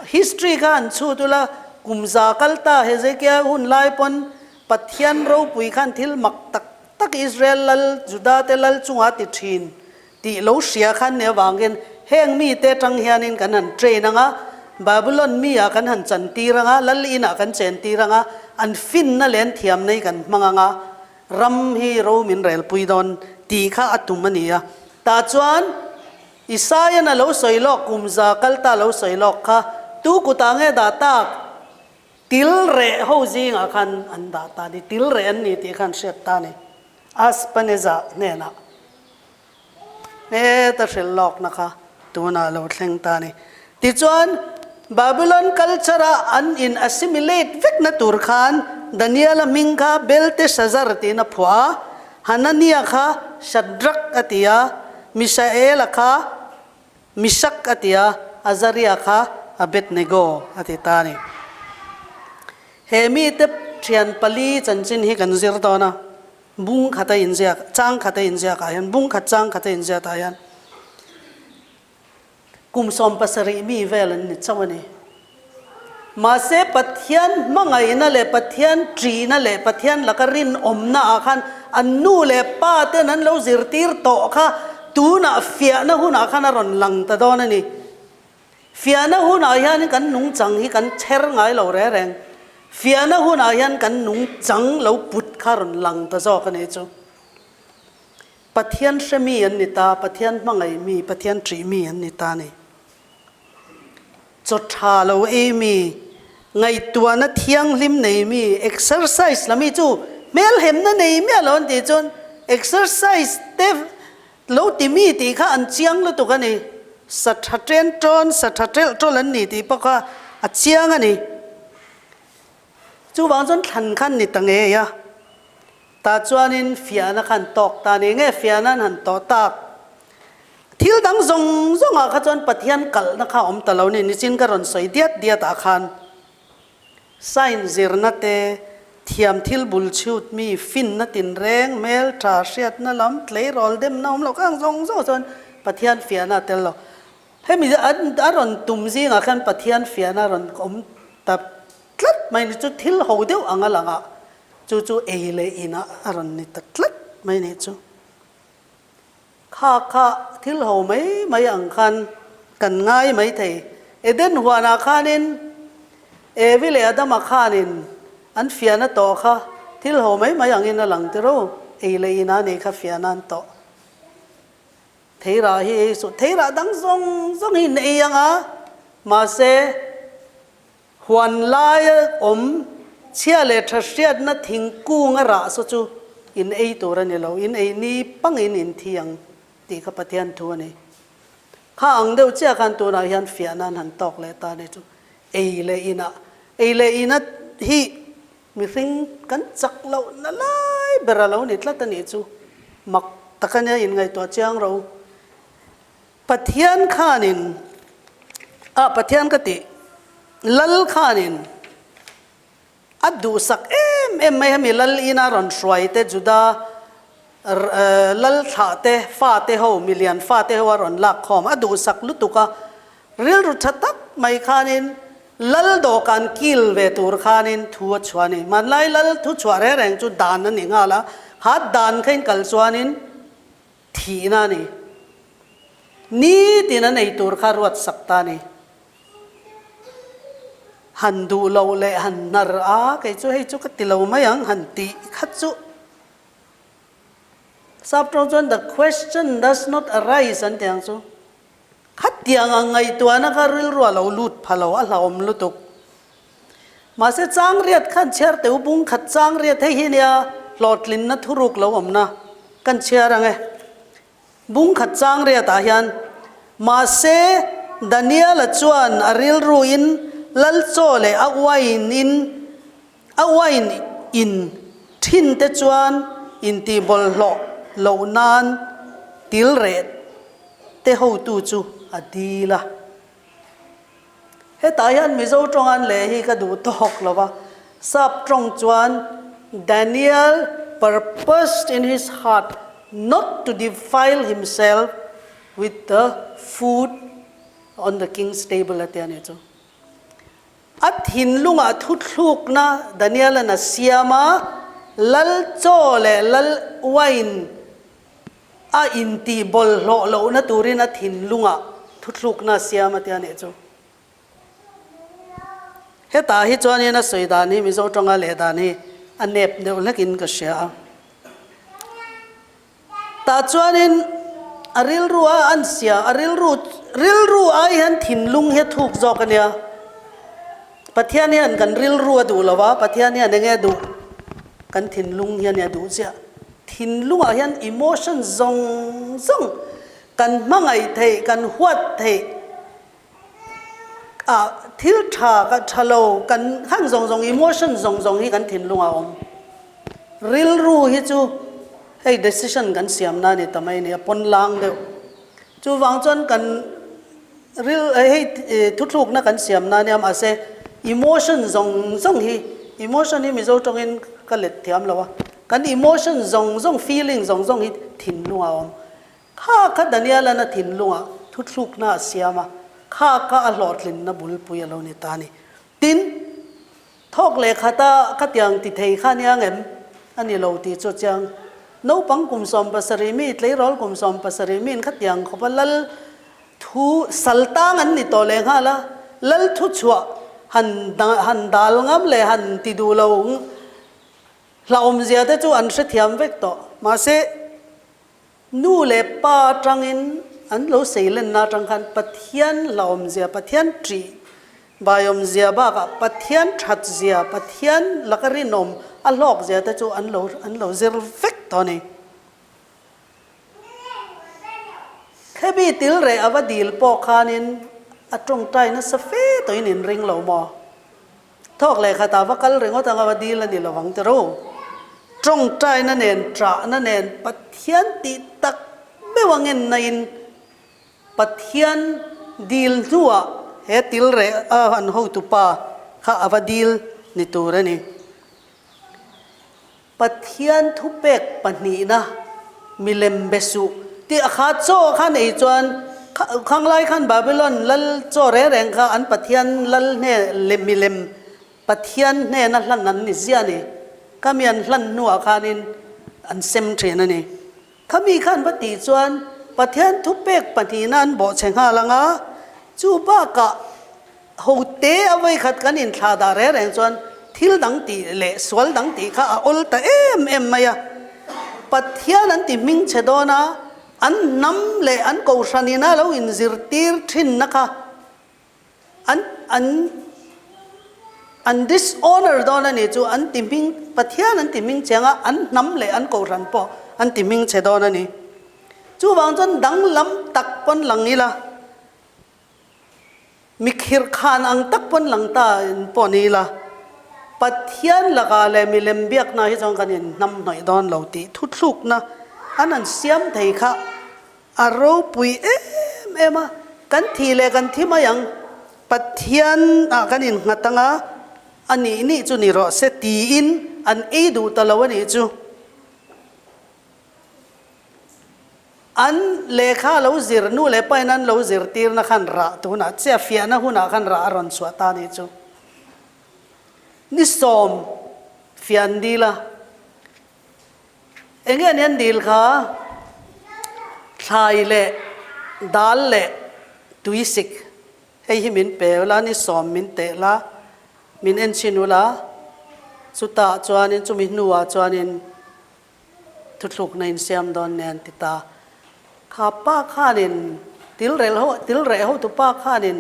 history kha an chhut ula, kum za kal ta Hezekiah hun lai pawn Pathian ropui khan thil mak tak tak Israel lal, Juda te lal chunga ti thin tih lo hria khan ni avangin heng mite atang hianin kan han train ang a, Babylon mi ah kan han chan tir ang a, lal in ah kan chen tir ang a, an finna leh an thiamna hi kan hmang ang a, ram hi ro min relpui dawn tih kha a tum a ni a. Tah chuan Isaiah-na lo sawi lawk, kum za kal ta lo sawi lawk kha tu kutah nge dah tak? Til reh ho zingah khan an dah ta a ni, til reh an ni tih khan hriat ta a ni. Aspaneza hnenah heta hrilh lawkna kha tunah lo thleng ta a ni. Tichuan, Babylon culture-a an in assimilate vekna tur khan Daniel-a hming kha Belteshazzar tiin a phuah a, Hanania kha Shadrach a ti a, Mishael-a kha Mishak a ti a, Azaria kha Abednego a ti ta a ni. He mite thian pali chanchin hi kan zir dawn a. Bung khat a inziak, chang khat a inziak ah hian, bung khat chang khat a inziat ah hian kum 70 mi vel an ni chauh a ni. Mahse Pathian hmangaihna leh Pathian ṭihna leh Pathian laka rinawmna ah khan an nu leh pa ten an lo zirtir tawh kha tunah fiahna hunah khan a rawn lang ta dawn a ni. Fiahna hunah hian kan nungchang hi kan chher ngai lo reng reng. Fiahna hunah hian kan nungchang lo put kha rawn lang ta zawk a nih chu. Pathian hre mi an ni ta, Pathian hmangaih mi, Pathian ṭih mi an ni ta a ni. Chaw ṭha lo ei mi, ngaihtuahna thianghlim nei mi, exercise la mi chu hmelhemna nei miah lo an tih chuan exercise te Lo ti mi tih kha an chiang lutuk a ni. Sa tha ṭen ṭawn, sa tha ṭelh ṭawlh an ni tih pawh kha a chiang a ni. Chuvang chuan thlan khan ni ta ngei a. Tah chuanin fiahna khan tawk ta ni nge fiahna an han tawh tak. Thil dang zawng zawngah kha chuan Pathian kalhna kha a awm ta lo ni, nichin ka rawn sawi diat diat ah khan Science zirna te, thiam thil bul chhut mi, finna tinreng, hmel tha hriatna lam, tleirawl demna awm lo kha ang zawng zawng chuan Pathian fiahna a tel lo. Hemi a rawn tum zingah khan Pathian fiahna a rawn awm ta tlat mai ni chu thil ho deuh ang a lang a, chu chu ei leh inah a rawn ni ta tlat mai ni chu. Kha kha thil ho mai mai ang khan kan ngai mai thei. Eden huanah khanin Evi leh Adama khanin an fiahna tawh kha thil ho mai mai angin a lang tiro, ei leh inah nei kha fiahna an tawh. Theirah hi ei suh, theirah dang zawng zawng hi in ei ang a, mahse Huan laia awm chhia leh tha hriatna thingkung a rah saw chu in ei tur a ni lo, in ei ni pangin in thi ang tih kha Pathian thu a ni. Kha ang deuh chiah khan tunah hian fiah nan han tawk leh ta ni chu ei leh inah, ei leh ina hi mihring kan chak loh na lai ber a lo ni tlat a nih chu mak tak a nia inngaihtuah chiang ro. Pathian khanin, ah Pathian ka tih, Lal khanin a duhsak em em mai hemi Lal ina rawn hruai te Juda Lal thlah te fa te ho milian fa te ho a rawn lak khawm a duhsak lutuk a, rilru tha tak mai khanin Lal dawhkan kil ve tur khanin thu a chhuah a ni. Hmanlai Lal thu chhuah reng reng chu dan a ni nghal a, kha dan kha in kal chuanin Thihna a ni. Nitin an ei tur kha ruat sak ta a ni. Han duh loh leh han hnar a, kei chu hei chu ka ti lo mai ang han tih kha chu. Sap tawng chuan the question does not arise an ti ang chu. Khatiang ang ngaihtuahna kha rilru a lo lut pha lo, a hlauhawm lutuk. Mahse changriat khan chhiar teu bung khat changriat hei hi nia hlawhtlinna thuruk lo awmna kan chhiar ang e. Bung khat changriat ah hian mahse Daniel-a chuan a rilru in lal chaw leh a wine in a wine in thin te chuan intih bawlhhlawh loh nan til reh te hotu chu a dil a. Hetah hian Mizo tawng an leh hi ka duh tawk lo va, Sap tawng chuan Daniel purposed in his heart not to defile himself with the food on the king's table a ti a nih chu. A thinlungah thuthlukna Daniel-a'n a siam a, lal chaw leh lal wine A intih bawlhhlawh lohna turin a thinlungah thuthlukna a siam a tia nih chu. Hetah hi chuanin a sawi dan hi Mizo tawnga leh dan hi a nep deuh hlekin ka hria a. Tah chuanin a rilru a an sia, a rilru rilru ai hian thinlung hi a thuk zawk a nia. Pathian hian kan rilru a duh lo va, Pathian hian enge a duh? Kan thinlung hian a duh chiah. Thinlungah hian emotion zawng zawng kan hmangaih theih, kan huat theih, ah thil tha ka tha lo kan hang zawng zawng emotion zawng zawng hi kan thinlungah a awm. Rilru hi chu hei decision kan siam na a ni ta mai a ni, a pawn lang deuh. Chuvang chuan kan Ril hei thuthlukna kan siam na nia mahse emotion zawng zawng hi emotion hi Mizo tawngin ka let thiam lo a, kan emotion zawng zawng feeling zawng zawng hi thinlungah a awm. Kha kha Daniel-a'n a thinlungah thuthlukna a siam a, kha kha a hlawhtlinna bulpui a lo ni ta a ni. Tin, thawk leh khata khatiang ti thei kha nia ngem a ni lo tih chu a chiang. Naupang kum 70 mi, tleirawl kum 70 miin khatiang khawpa lal Thu sal tang an ni tawh leh nghal a, lal thu chhuah han han dal ngam leh han ti duh lo hlauhawmzia te chu an hrethiam vek tawh. Mahse, nu leh pa atangin an lo seilenna atang khan Pathian hlauhawmzia, Pathian ṭih baiawmzia bakah Pathian ṭhatzia, Pathian laka rinawm a hlawkzia te chu an lo an lo zir vek tawh a ni. Hemi til reh a va dil pawh khanin a tawngtai nasa fe tawhin in ring lo maw? Thawk leh khatah va kal ringawt anga va dil a ni lovang ti ro. Tawngtaina nen, ṭahna nen Pathian tih tak meuh a ngenna in Pathian dil hnuah he til reh a an hotupa kha a va dil ni tur a ni. Pathian thupek pahnihna milem be suh tih a kha chaw khan ei chuan khanglai khan Babylon lal chaw reng reng kha an Pathian lal hne leh milem Pathian hnena hlan an ni zia a ni. Khami an hlan hnuah khanin an sem thin a ni. Khami khan va tih chuan Pathian thupek pahnihna an bawhchhe nghal ang a, chu bakah hote a vawikhat kan inthlah dah reng reng chuan thil dang tih leh sual dang tih kha a awl ta em em mai a. Pathian an ti hmingchhe dawn a, an hnam leh an kohhran ina lo inzirtir thinna kha An an an dishonor dawn a nih chu an ti hming Pathian an ti hming che anga an hnam leh an kohhran pawh an ti hming che dawn a ni. Chuvang chuan danglam tak pawn lang ila, mi khirh khan ang tak pawn lang ta in pawh ni ila, Pathian lakah leh milem biakna hi chuan kan inhnam hnawih dawn lo tih thuthlukna an han siam thei kha A ropui em em a, kan thih leh kan thi mai ang, Pathian ah kan innghat ang a, a nih nih chu ni rawh se tiin an ei duh ta lo a nih chu. An lehkha lo zir, nu leh pain an lo zirtirna khan rah tunah chiah fiahna hunah khan rah a rawn chhuah ta a nih chu. Ni sawm fiah an dil a. Enge an hian dil kha thlai leh dal leh tuisik hei hi min pe ula ni sawm min teh la min en chhin ula chutah chuanin chumi hnuah chuanin thuthlukna insiam dawn nia an ti ta. Kha pa khanin tilrel ho tilreh hotu pa khanin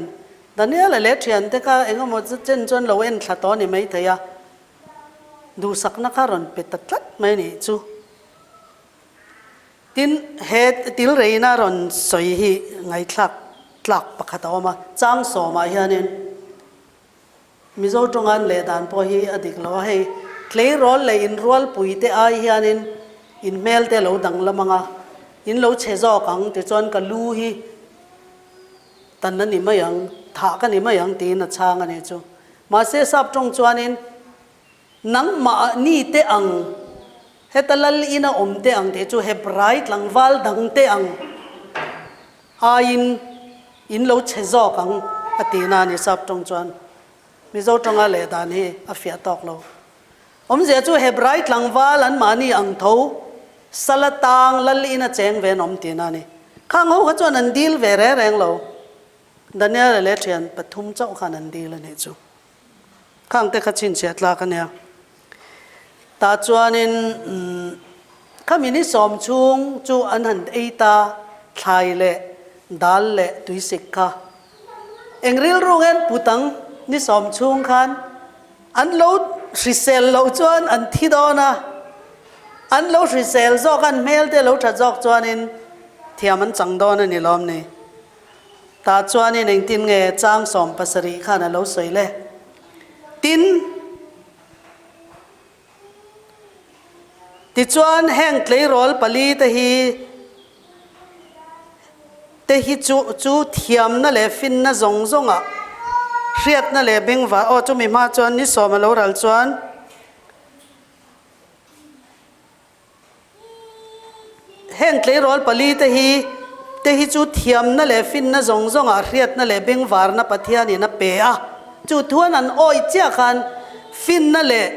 Daniela leh thiante kha engemaw chen chuan lo en thla tawh a ni maithei a. Duhsakna kha rawn pe ta tlat mai a nih chu. Tin, he til reina rawn sawi hi ngaihthlak tlak pakhat a awm a, chang sawmah hianin Mizo tawnga an leh dan pawh hi a dik lo a, hei tleirawl leh inrualpui te ai hianin in hmel te lo danglam ang a, in lo chhe zawk ang tichuan ka lu hi tan a ni mai ang, thah ka ni mai ang tiin a chhang a nih chu. Mahse sap tawng chuanin nangmah ni te ang, heta lal ina awm te ang tih chu Hebrai tlangval dang te ang aiin in lo chhe zawk ang a tihna a ni sap tawng chuan. Mizo tawnga leh dan hi a fiah tawk lo. Awmzia chu Hebrai tlangval anmahni ang tho sala tang lal ina cheng ve an awm tihna a ni. Khang ho kha chuan an dil ve reng reng lo. Daniela leh thian pathum chauh khan an dil a nih chu. Khang te kha chhinchhiah tlak a nia. Tah chuanin khami ni sawm chhung chu an han ei ta thlai leh dal leh tuisik kha. Eng rilru nge an put ang ni sawm chhung khan an lo hrisel loh chuan an thi dawn a, an lo hrisel zawk an hmel te lo that zawk chuanin thiam an chang dawn a ni lawm ni. Tah chuanin engtin nge chang 70 khan a lo sawi le? Tin, tichuan heng tleirawl pali te hi te hi chu chu thiamna leh finna zawng zawngah hriatna leh bengva aw chumi hma chuan ni sawm a lo ral chuan Heng tleirawl palite hi te hi chu thiamna leh finna zawng zawngah hriatna leh bengvarna Pathianin a pe a. Chu thuan an awih chiah khan finna leh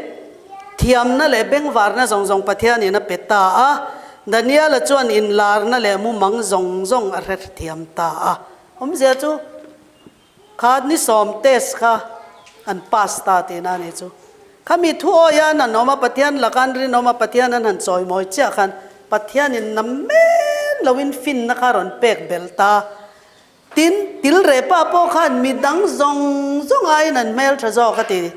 thiamna leh bengvarna zawng zawng Pathianin a pe ta a. Daniela chuan inlarna leh mumang zawng zawng a hre thiam ta a. Awmzia chu. Kha ni sawm test kha an pass ta tihna a nih chu. Khami thu awian an awm a, Pathian laka an rinawm a, Pathian an han chawimawi chiah khan Pathianin na men loin finna kha rawn pek belh ta. Tin, tilrehpa pawh khan midang zawng zawng aiin an hmeltha zawk a ti.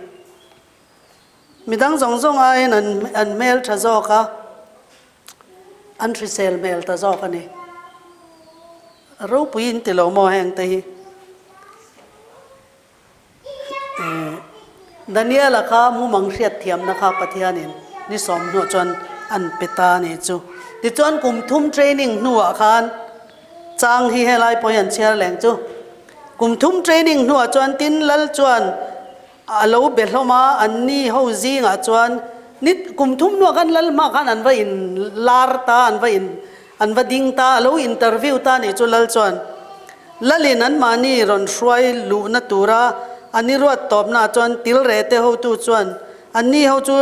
Midang zawng zawng aiin an an hmeltha zawk a. An hrisel hmel ta zawk a ni. Ropui in ti lo maw heng te hi. Daniela kha mumang hriatthiamna kha Pathianin ni sawm hnuah chuan an pe ta a nih chu. Tichuan kum thum training hnuah khan chang hi helai pawh hi an chhiar leng chu. Kum thum training hnuah chuan tin lal chuan a lo be hlawm a, an ni ho zingah chuan ni kum thum hnuah khan lal hma khan an va in lar ta, an va in an va ding ta, a lo interview ta a nih chu lal chuan. Lalin anmahni rawn hruai luhna tura an i ruat tawpnaah chuan tilrehte hotu chuan anni ho chu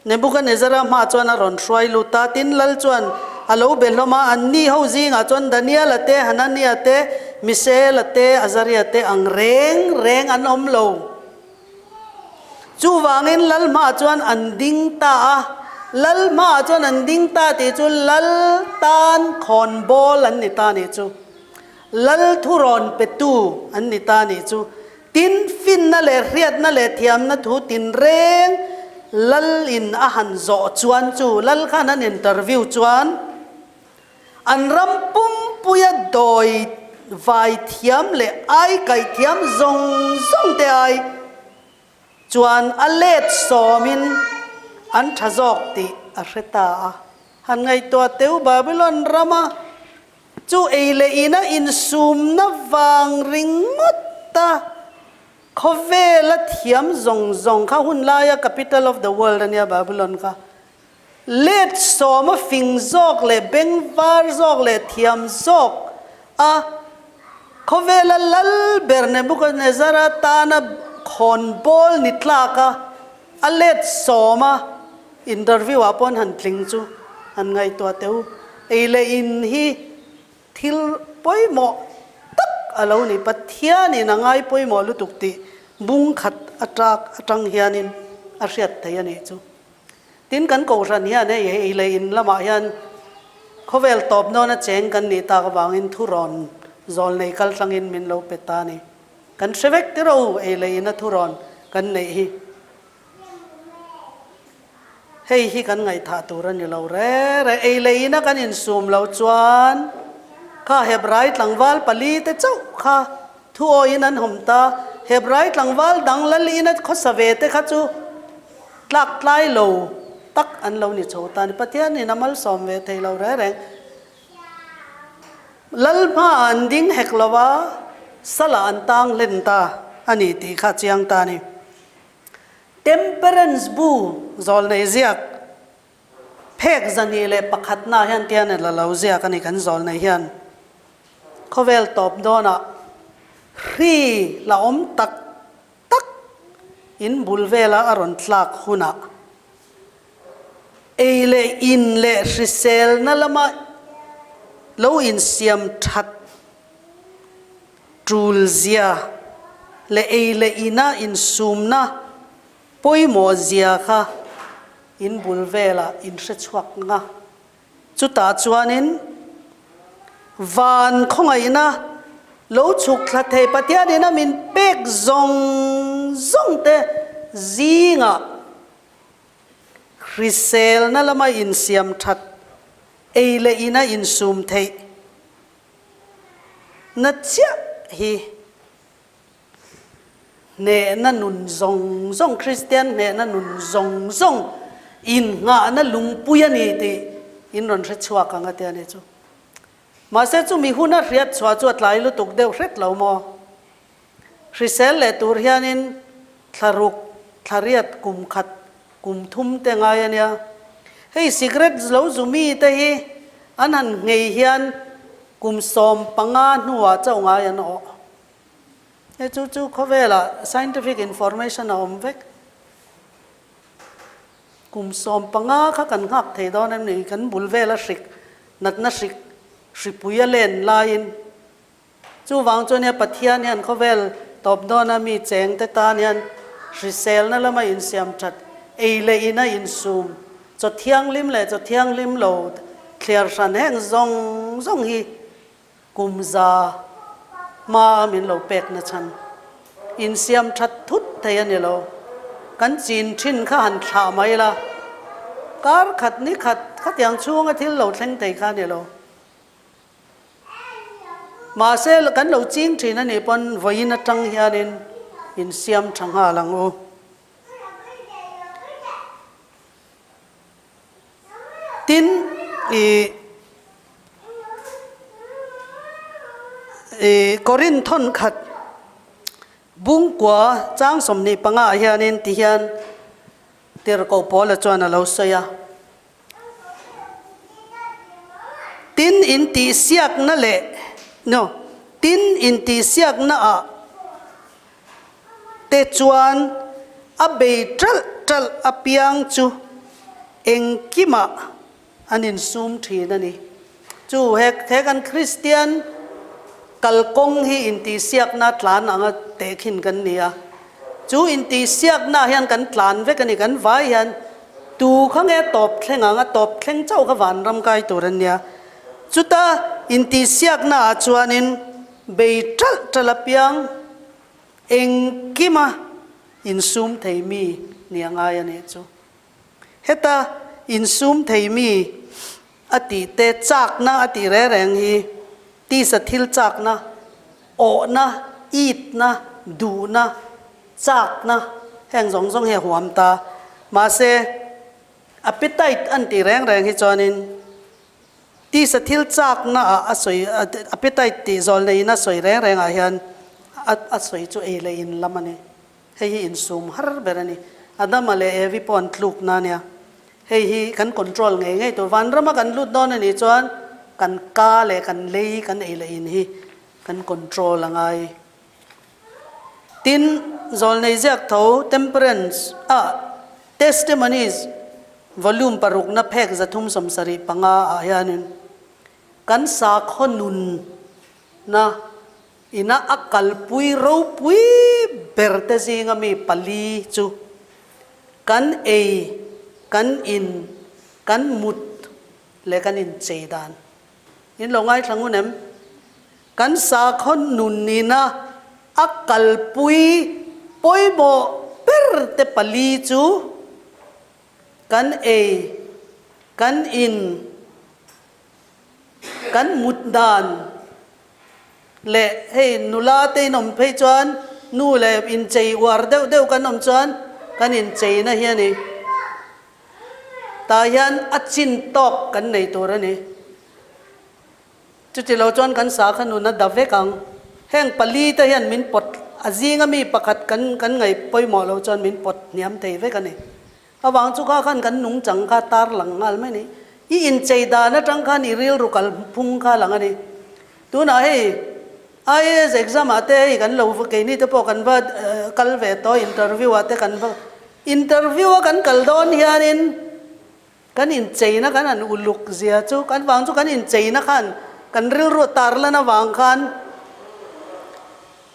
Nebukanezzara hmaah chuan a rawn hruai lut a. Tin, lal chuan a lo be hlawm a, anni ho zingah chuan Daniela te, Hanania te, Misaela te, Azaria te ang reng reng an awm lo. Chuvangin lal hmaah chuan an ding ta a, lal hmaah chuan an ding ta tih chu lal tan khawnbawl an ni ta nih chu. Lal thurawn petu an ni ta nih chu. Tin, finna leh hriatna leh thiamna thu tinreng lal in a han zawh chuan chu lal khan an interview chuan an ram pumpuia dawi vai thiam leh ai kaih thiam zawng zawng te ai chuan a let sawmin an tha zawk tih a hre ta a. Han ngaihtuah teu Babylon rama Chu ei leh ina insumna vang ringawt a, khawvela thiam zawng zawng kha hun laia capital of the world ania Babylon kha, let sawma fing zawk leh bengvar zawk leh thiam zawk a, khawvela lal ber Nebuchadnezzar-a tana khawnbawl ni tlak a, a let sawma Interview ah pawn han tling chu han ngaihtuah teh u. Ei leh in hi thil pawimawh tak a lo ni. Pathianin a ngai pawimawh lutuk tih bung khat atak atang hianin a hriat thei a nih chu. Tin kan kohhran hian hei ei leh in lamah hian khawvel tawp nawna cheng kan nih tak avangin thurawn zawl nei kal tlangin min lo pe ta a ni. Kan hre vek tir o ei leh ina thurawn kan neih hi. Hei hi kan ngaihthah tur a ni lo re re. Ei leh ina kan insum lo chuan kha Hebrai tlangval pali te chauh kha thu awiin an hawm ta. Hebrai tlangval dang lal ina khawsa ve te kha chu tlak tlai lo tak an lo ni chho ta a ni. Pathianin a malsawm ve thei lo re reng. Lal hmaah an ding hek lo a, salah an tang hlen ta a ni tih kha chiang ta a ni. Temperance bu zawlnei ziak phek 21 na hian tian a la lo ziak a ni kan zawlnei hian khawvel tawp dawnah hri la awm tak tak in bul vela a rawn tlak hunah ei leh in leh hriselna lama lo insiam that Ṭulzia leh ei leh ina insumna pawimawh zia kha in bul velah in hre chhuak nga. Chutah chuanin van khawngaihna lo chhuk thla thei Pathianin a min pek zawng zawng te zingah hriselna lama insiam ṭhat ei leh ina insum theih Na chiah hi hnehna nun zawng zawng, Kristian hnehna nun zawng zawng innghahna lungpui a ni tih in rawn hre chhuak ang a ti a ni chu. Mahse chumi huna hriat chhuah chu a tlai lutuk deuh hret lo maw? Hrisel leh tur hianin thla ruk, thla riat, kum khat, kum thum te ngai a nia. Hei cigarette lo zu mi te hi an han nghei hian kum 15 hnuah chauh ngai an awh. Hei chu chu khawvelah scientific information a awm vek. Kum 15 kha kan nghak thei dawn em ni? Kan bul vela hrik, natna hrik, hripui a len laiin Chuvang chuan hian Pathian hian khawvel tawp dawna mi chengte tan hian hriselna lama insiam that, ei leh ina insum, chaw thianghlim leh chaw thianghlim lo thliar hran heng zawng zawng hi kum za hmaa min lo pek na chhan insiam that thut thei a ni lo. Kan chin thin kha han thlah mai la, kar khat ni khat khatiang chhunga thil lo thleng thei kha a ni lo. Mahse, kan lo ching thin a nih pawn vawiin atang hianin insiam tha nghal ang u. Tin, i i Korinth thawnkhat bungkua chang 25 ah hianin tihian Tirhkoh Paula chuan a lo sawi a. Tin intihsiakna leh no tin intihsiakna ah te chuan a bei ṭalh ṭalh apiang chu engkimah an insum ṭhin a ni. Chu he he kan Kristian kalkawng hi intihsiakna tlan anga tehkhin kan ni a. Chu intihsiaknaah hian kan tlan vek a ni, kan vai hian tu kha nge tawp thleng ang a, tawp thleng chauh kha vanram kai tur an nia. Chuta intihsiaknaah chuanin bei ṭalh ṭalh apiang engkima insum thei mi ni a ngai a nih chu. Heta insum thei mi a tih te chakna a tih reng reng hi tisa thil chakna, awhna, itna, duhna, chakna heng zawng zawng hi a huam ta. Mahse, appetite an tih reng reng hi chuanin tisa thil chakna ah a sawi appetite tih zawl neiin a sawi reng reng ah hian a sawi chu ei leh in lam a ni. Hei hi insum har ber a ni. Adama leh Evi pawh an tlukna a nia. Hei hi kan control ngei ngei tur. Vanrama kan lut dawn a nih chuan kan ka leh kan lei kan ei leh in hi kan control a ngai. Tin, zawlnei ziak tho Temperance ah Testimonies volume parukna phek 375 ah hianin kan sakhaw nunna Ina a kalpui ropui ber te zinga mi pali chu kan ei, kan in, kan mut leh kan inchei dan. In lo ngaithla ngun em? Kan sakhaw nun ina a kalpui pawimawh ber te pali chu kan ei, kan in, kan mut dan leh hei nula te in awm phei chuan nu leh inchei uar deuh deuh kan awm chuan kan incheina hi a ni. Tah hian a chin tawk kan nei tur a ni. Chuti lo chuan kan sa kha nun a da vek ang. Heng pali te hian min pawt a zinga mi pakhat kan kan ngaih pawimawh lo chuan min pawt hniam thei vek a ni. Avang chu kha khan kan nungchang kha tar lang nghal mai a ni. I inchei dan atang khan i rilru kal phung kha lang a ni. Tunah hei IAS exam ah te hei kan lo keini te pawh kan va kal ve tawh interview ah te kan va interview a kan kal dawn hianin kan incheina kan han uluk zia chu kan vang chu kan incheina khan kan rilru tar lan avang khan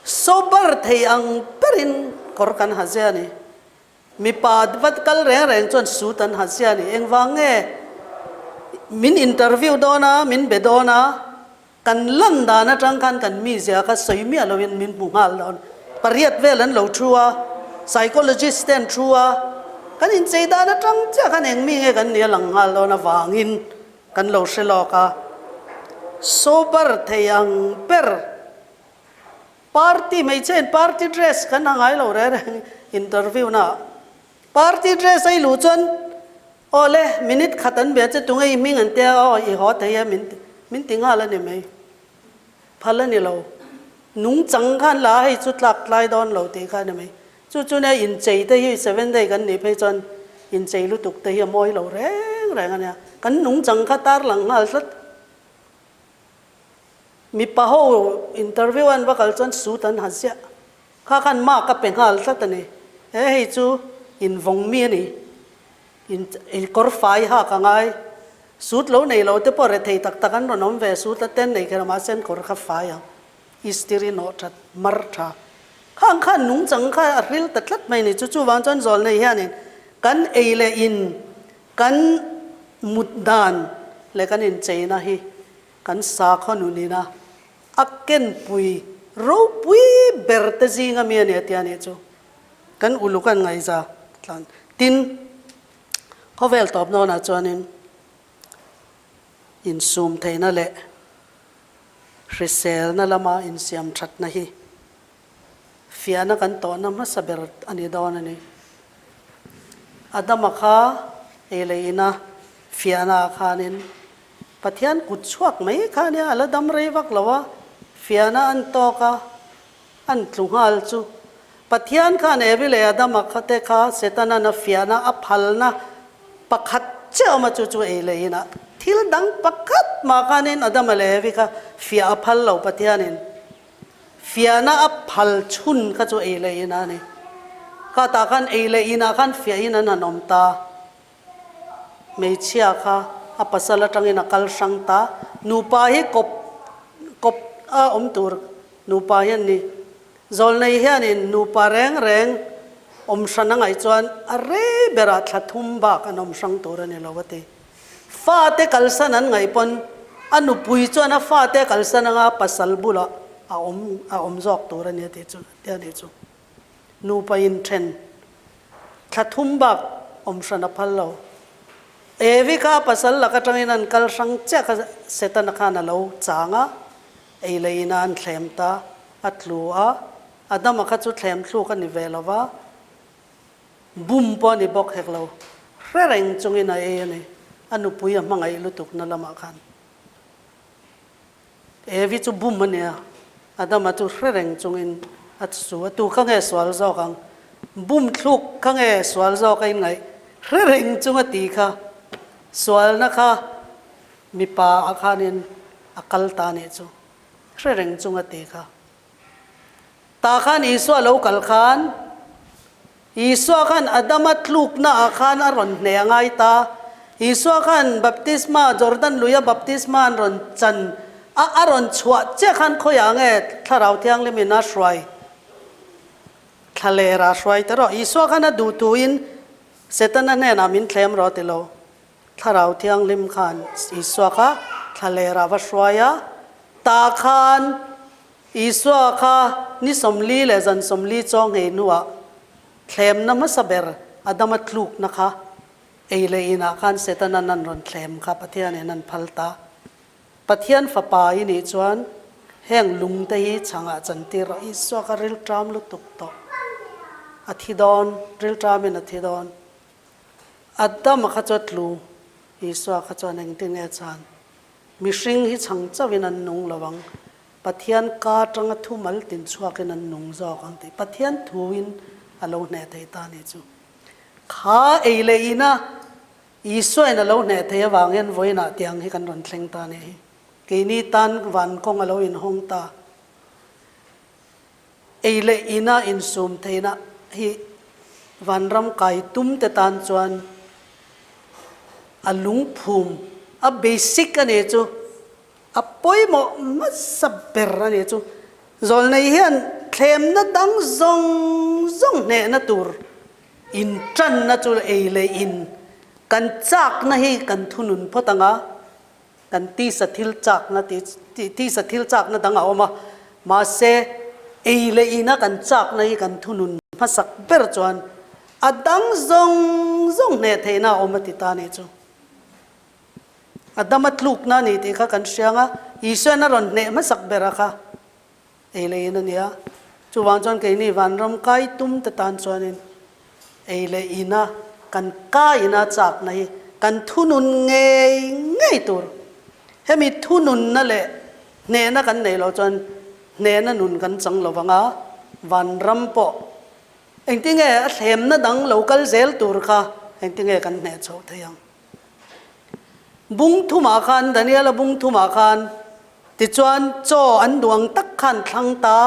sober thei ang berin kawr kan ha zia a ni. Mipa vat kal reng reng chuan suit an ha zia a ni. Engvang nge min interview dawn a, min be dawn a, kan lan dan atang khan kan mizia kha sawi miah loin min hmu nghal dawn. Pariat vel an lo thu a, psychologist te an thu a, kan inchei dan atang chiah khan eng mi nge kan nih a lang nghal dawn avangin kan lo hre lawk a. Sober thei ang ber. Party hmeichhe in party dress kan ha ngai lo reng reng interview na ah. Party dress a i luh chuan aw le minute khat an bia che tunge i hming an tia aw i haw thei e min ti min ti nghal a ni mai. Phal a ni lo. Nungchang khan la hei chu tlak tlai dawn lo tih kha a ni mai. Chu chu nia inchei te hi seven day kan nih phei chuan inchei lutuk te hi a mawi lo reng reng a nia. Kan nungchang kha tarlang nghal tlat. Mipa ho interview an va kal chuan suit an ha ziah. Kha khan mark a pe nghal tlat a ni. He hei chu invawng mi a ni. In kawr fai hak a ngai. Suit lo nei lo te pawh rethei tak tak an rawn awm ve. Suit la ten nei kher a mahse an kawr kha fai ang. Istiri nawh that mar tha. Khang khan nungchang kha a hril ta tlat mai a ni. Chu chuvang chuan zawl nei hianin kan ei leh in kan mut dan leh kan incheina hi Kan sakhaw nunina a kenpui ropui ber te zinga mi a ni a tia nih chu kan uluk an ngaihza tlan. Tin, khawvel tawp nawnah chuanin insum theihna leh hriselna lama insiam thatna hi fiahna kan tawhna hmasa ber a ni dawn a ni. Adama kha ei leh ina. Fiahna ah khanin Pathian kut chhuak mai kha nia a la dam rei vak lo a, fiahna an tawk a, an tlu nghal chu. Pathian khan Evi leh Adama kha te kha Setanan a fiahna a phalna pakhat chiah awm a chu chu ei leh inah thil dang pakhat mah khanin Adama leh Evi kha fiah a phal lo Pathianin fiahna a phal chhun kha chu ei leh inah a ni. Khatah khan ei leh inah khan fiahin an han awm ta. Hmeichhia kha a pasal atangin a kal hrang ta. Nupa hi kawp kawp a awm tur nupa hi an ni. Zawlnei hianin nupa reng reng awm hran a ngaih chuan a rei berah thla thum bak an awm hrang tur a ni lo a ti. Fate kalsan an ngaih pawn a nupui chuan a fate a kalsan anga pasal bulah a awm a awm zawk tur a ni a ti chu a ti a nih chu. Nupa inthen thla thum bak awm hran a phal lo. Evi kha a pasal lak atangin an kal hrang chiah kha Setana khan a lo chang a, ei leh inah an thlem ta, a tlu a, Adama kha chu thlem thluk a ni ve lo va, bum pawh a ni bawk hek lo, hre reng chungin a ei a ni, a nupui a hmangaih lutukna lamah khan. Evi chu bum a nia, Adama chu hre reng chungin a su a, tu kha nge sual zawk ang? Bum thluk kha nge sual zawk a inngaih? Hre reng chunga ti kha sualna kha mipa ah khanin a kal ta nih chu, hre reng chunga ti kha. Tah khan Isua lo kal khan, Isua khan Adama tlukna ah khan a rawn hneh a ngai ta. Isua khan baptisma, Jordan luia baptisma an rawn chan a, a rawn chhuah chiah khan khawiah nge Thlarau Thianghlim in a hruai thla ler ah hruai ta rawh. Isua khan a duh tuin Setana hnenah min thlem rawh ti lo. Thlarau Thianghlim khan Isua kha thla ler ah va hruai a, tah khan Isua kha ni 40 leh zan 40 chaw nghei hnuah thlemna hmasa ber Adama tlukna kha ei leh inah khan Setanan an rawn thlem kha Pathianin an phal ta. Pathian fapa i nih chuan heng lungte hi chhangah chantir rawh. Isua kha rilṭam lutuk tawh. A thi dawn, rilṭamin a thi dawn. Adama kha chu a tlu, Isua kha chuan engtin nge chan? Mihring hi chhang chauhin an nung lo ang, Pathian ka atanga thu mal tin chhuakin an nung zawk ang tih Pathian thuin a lo hneh thei ta ni chu. Kha ei leh ina Isuain a lo hneh thei avang hian vawiinah tiang hi kan rawn thleng ta ni hi. Keini tan van kawng a lo inhawng ta. Ei leh ina insum theihna hi vanram kai tum te tan chuan a lungphum, a basic a ni chu, a pawimawh hmasa ber a ni chu. Zawlnei hian thlemna dang zawng zawng hnehna tur intanna chu ei leh in kan chakna hi kan thunun phawt ang a. Kan tisa thil chakna tih tisa thil chakna dang a awm a, mahse ei leh ina kan chakna hi kan thunun hmasak ber chuan a dang zawng zawng hneh theihna a awm a ti ta nih chu. A dama tlukna a ni tih kha kan hriang a, Isuain a rawn hneh hmasak ber a kha ei leh in a ni a. Chuvang chuan keini vanram kai tum te tan chuanin ei leh ina kan ka ina chakna hi kan thunun ngei ngei tur. Hemi thununna leh hnehna kan neih loh chuan hnehna nun kan chang lo vang a, vanram pawh engtinge a thlemna dang lo kal zel tur kha engtinge kan hneh chhoh thei ang. Bung thumah khan, Daniela bung thumah khan, tichuan chaw an duang tak kha an thlang ta,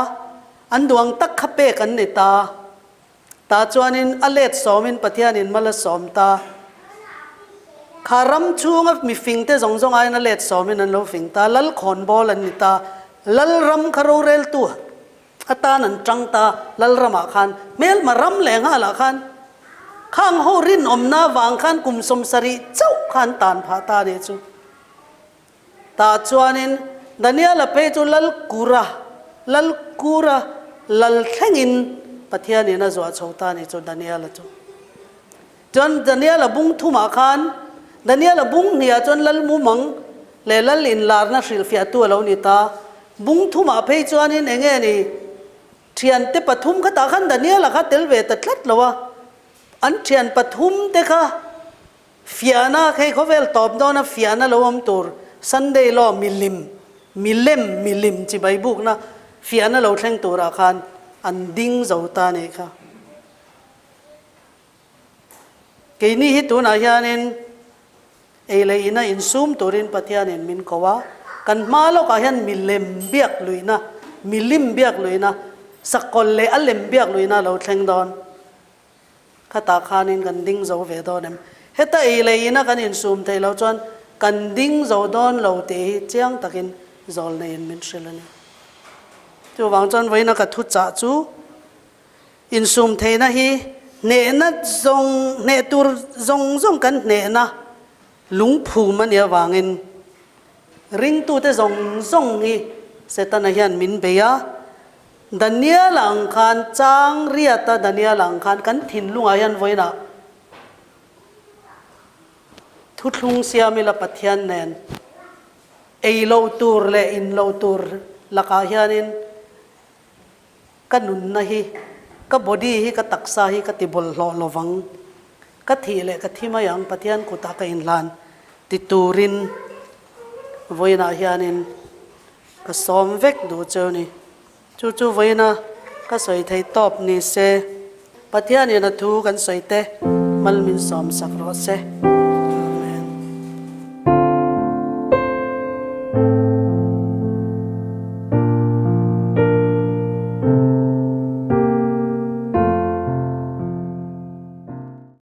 an duang tak kha pek an ni ta. Tah chuanin a let sawmin Pathianin mal a sawm ta. Kha ram chhunga mi fingte zawng zawng aiin a let sawmin an lo fing ta, lal khawnbawl an ni ta, lal ram kha roreltu atan an tang ta, lal ramah khan hmelma ram leh nghalah khan khang ho rinawmna vang khan kum 70 chauh khan tan phah ta a nih chu. Tah chuanin Daniela phei chu lal kura, lal kura lal thlengin Pathianin a zuah chho ta a ni chu Daniela chu. Chuan Daniela bung thumah khan, Daniela bung hniah chuan lal mumang leh lal inlarna hrilhfiahtu a lo ni ta. Bung thumah phei chuanin eng nge ni thiante pathum khatah khan Daniela kha tel ve ta tlat lo a, an thian pathum te kha. Fiahna, Hei khawvel tawp dawna fiahna lo awm tur Sunday law milim, milem, milim chibai bukna fiahna lo thleng turah khan an ding zo ta nih kha. Keini hi tunah hianin ei leh ina insum turin Pathianin min ko a, kan hma lawkah hian milem biak luihna, milim biak luihna, sakawlh leh a lem biak luihna a lo thleng dawn. Khatah khanin kan ding zo ve dawn em? Heta ei leh ina kan insum theih loh chuan kan ding zo dawn lo tih hi chiang takin zawlneiin min hrilh a ni. Chuvang chuan vawiina ka thuchah chu insum theihna hi hnehna zawng, hneh tur zawng zawng kan hnehna lungphum a nih avangin ringtute zawng zawng hi Setana hian min bei a. Daniel ang khan chang riata Daniel ang khan kan thinlungah hian vawiinah thuthlung siam ila Pathian nen ei lo tur leh in lo tur lakah hianin ka nunna hi ka body hi ka taksa hi ka ti bawlhhlawh lovang ka thih leh ka thi mai ang Pathian kutah ka inhlan ti turin vawiinah hianin Ka sawm vek duh cheu ni. Chu chu vawiina ka sawi thei tawp ni se. Pathianin a thu kan sawi te mal min sawm sak rawh se.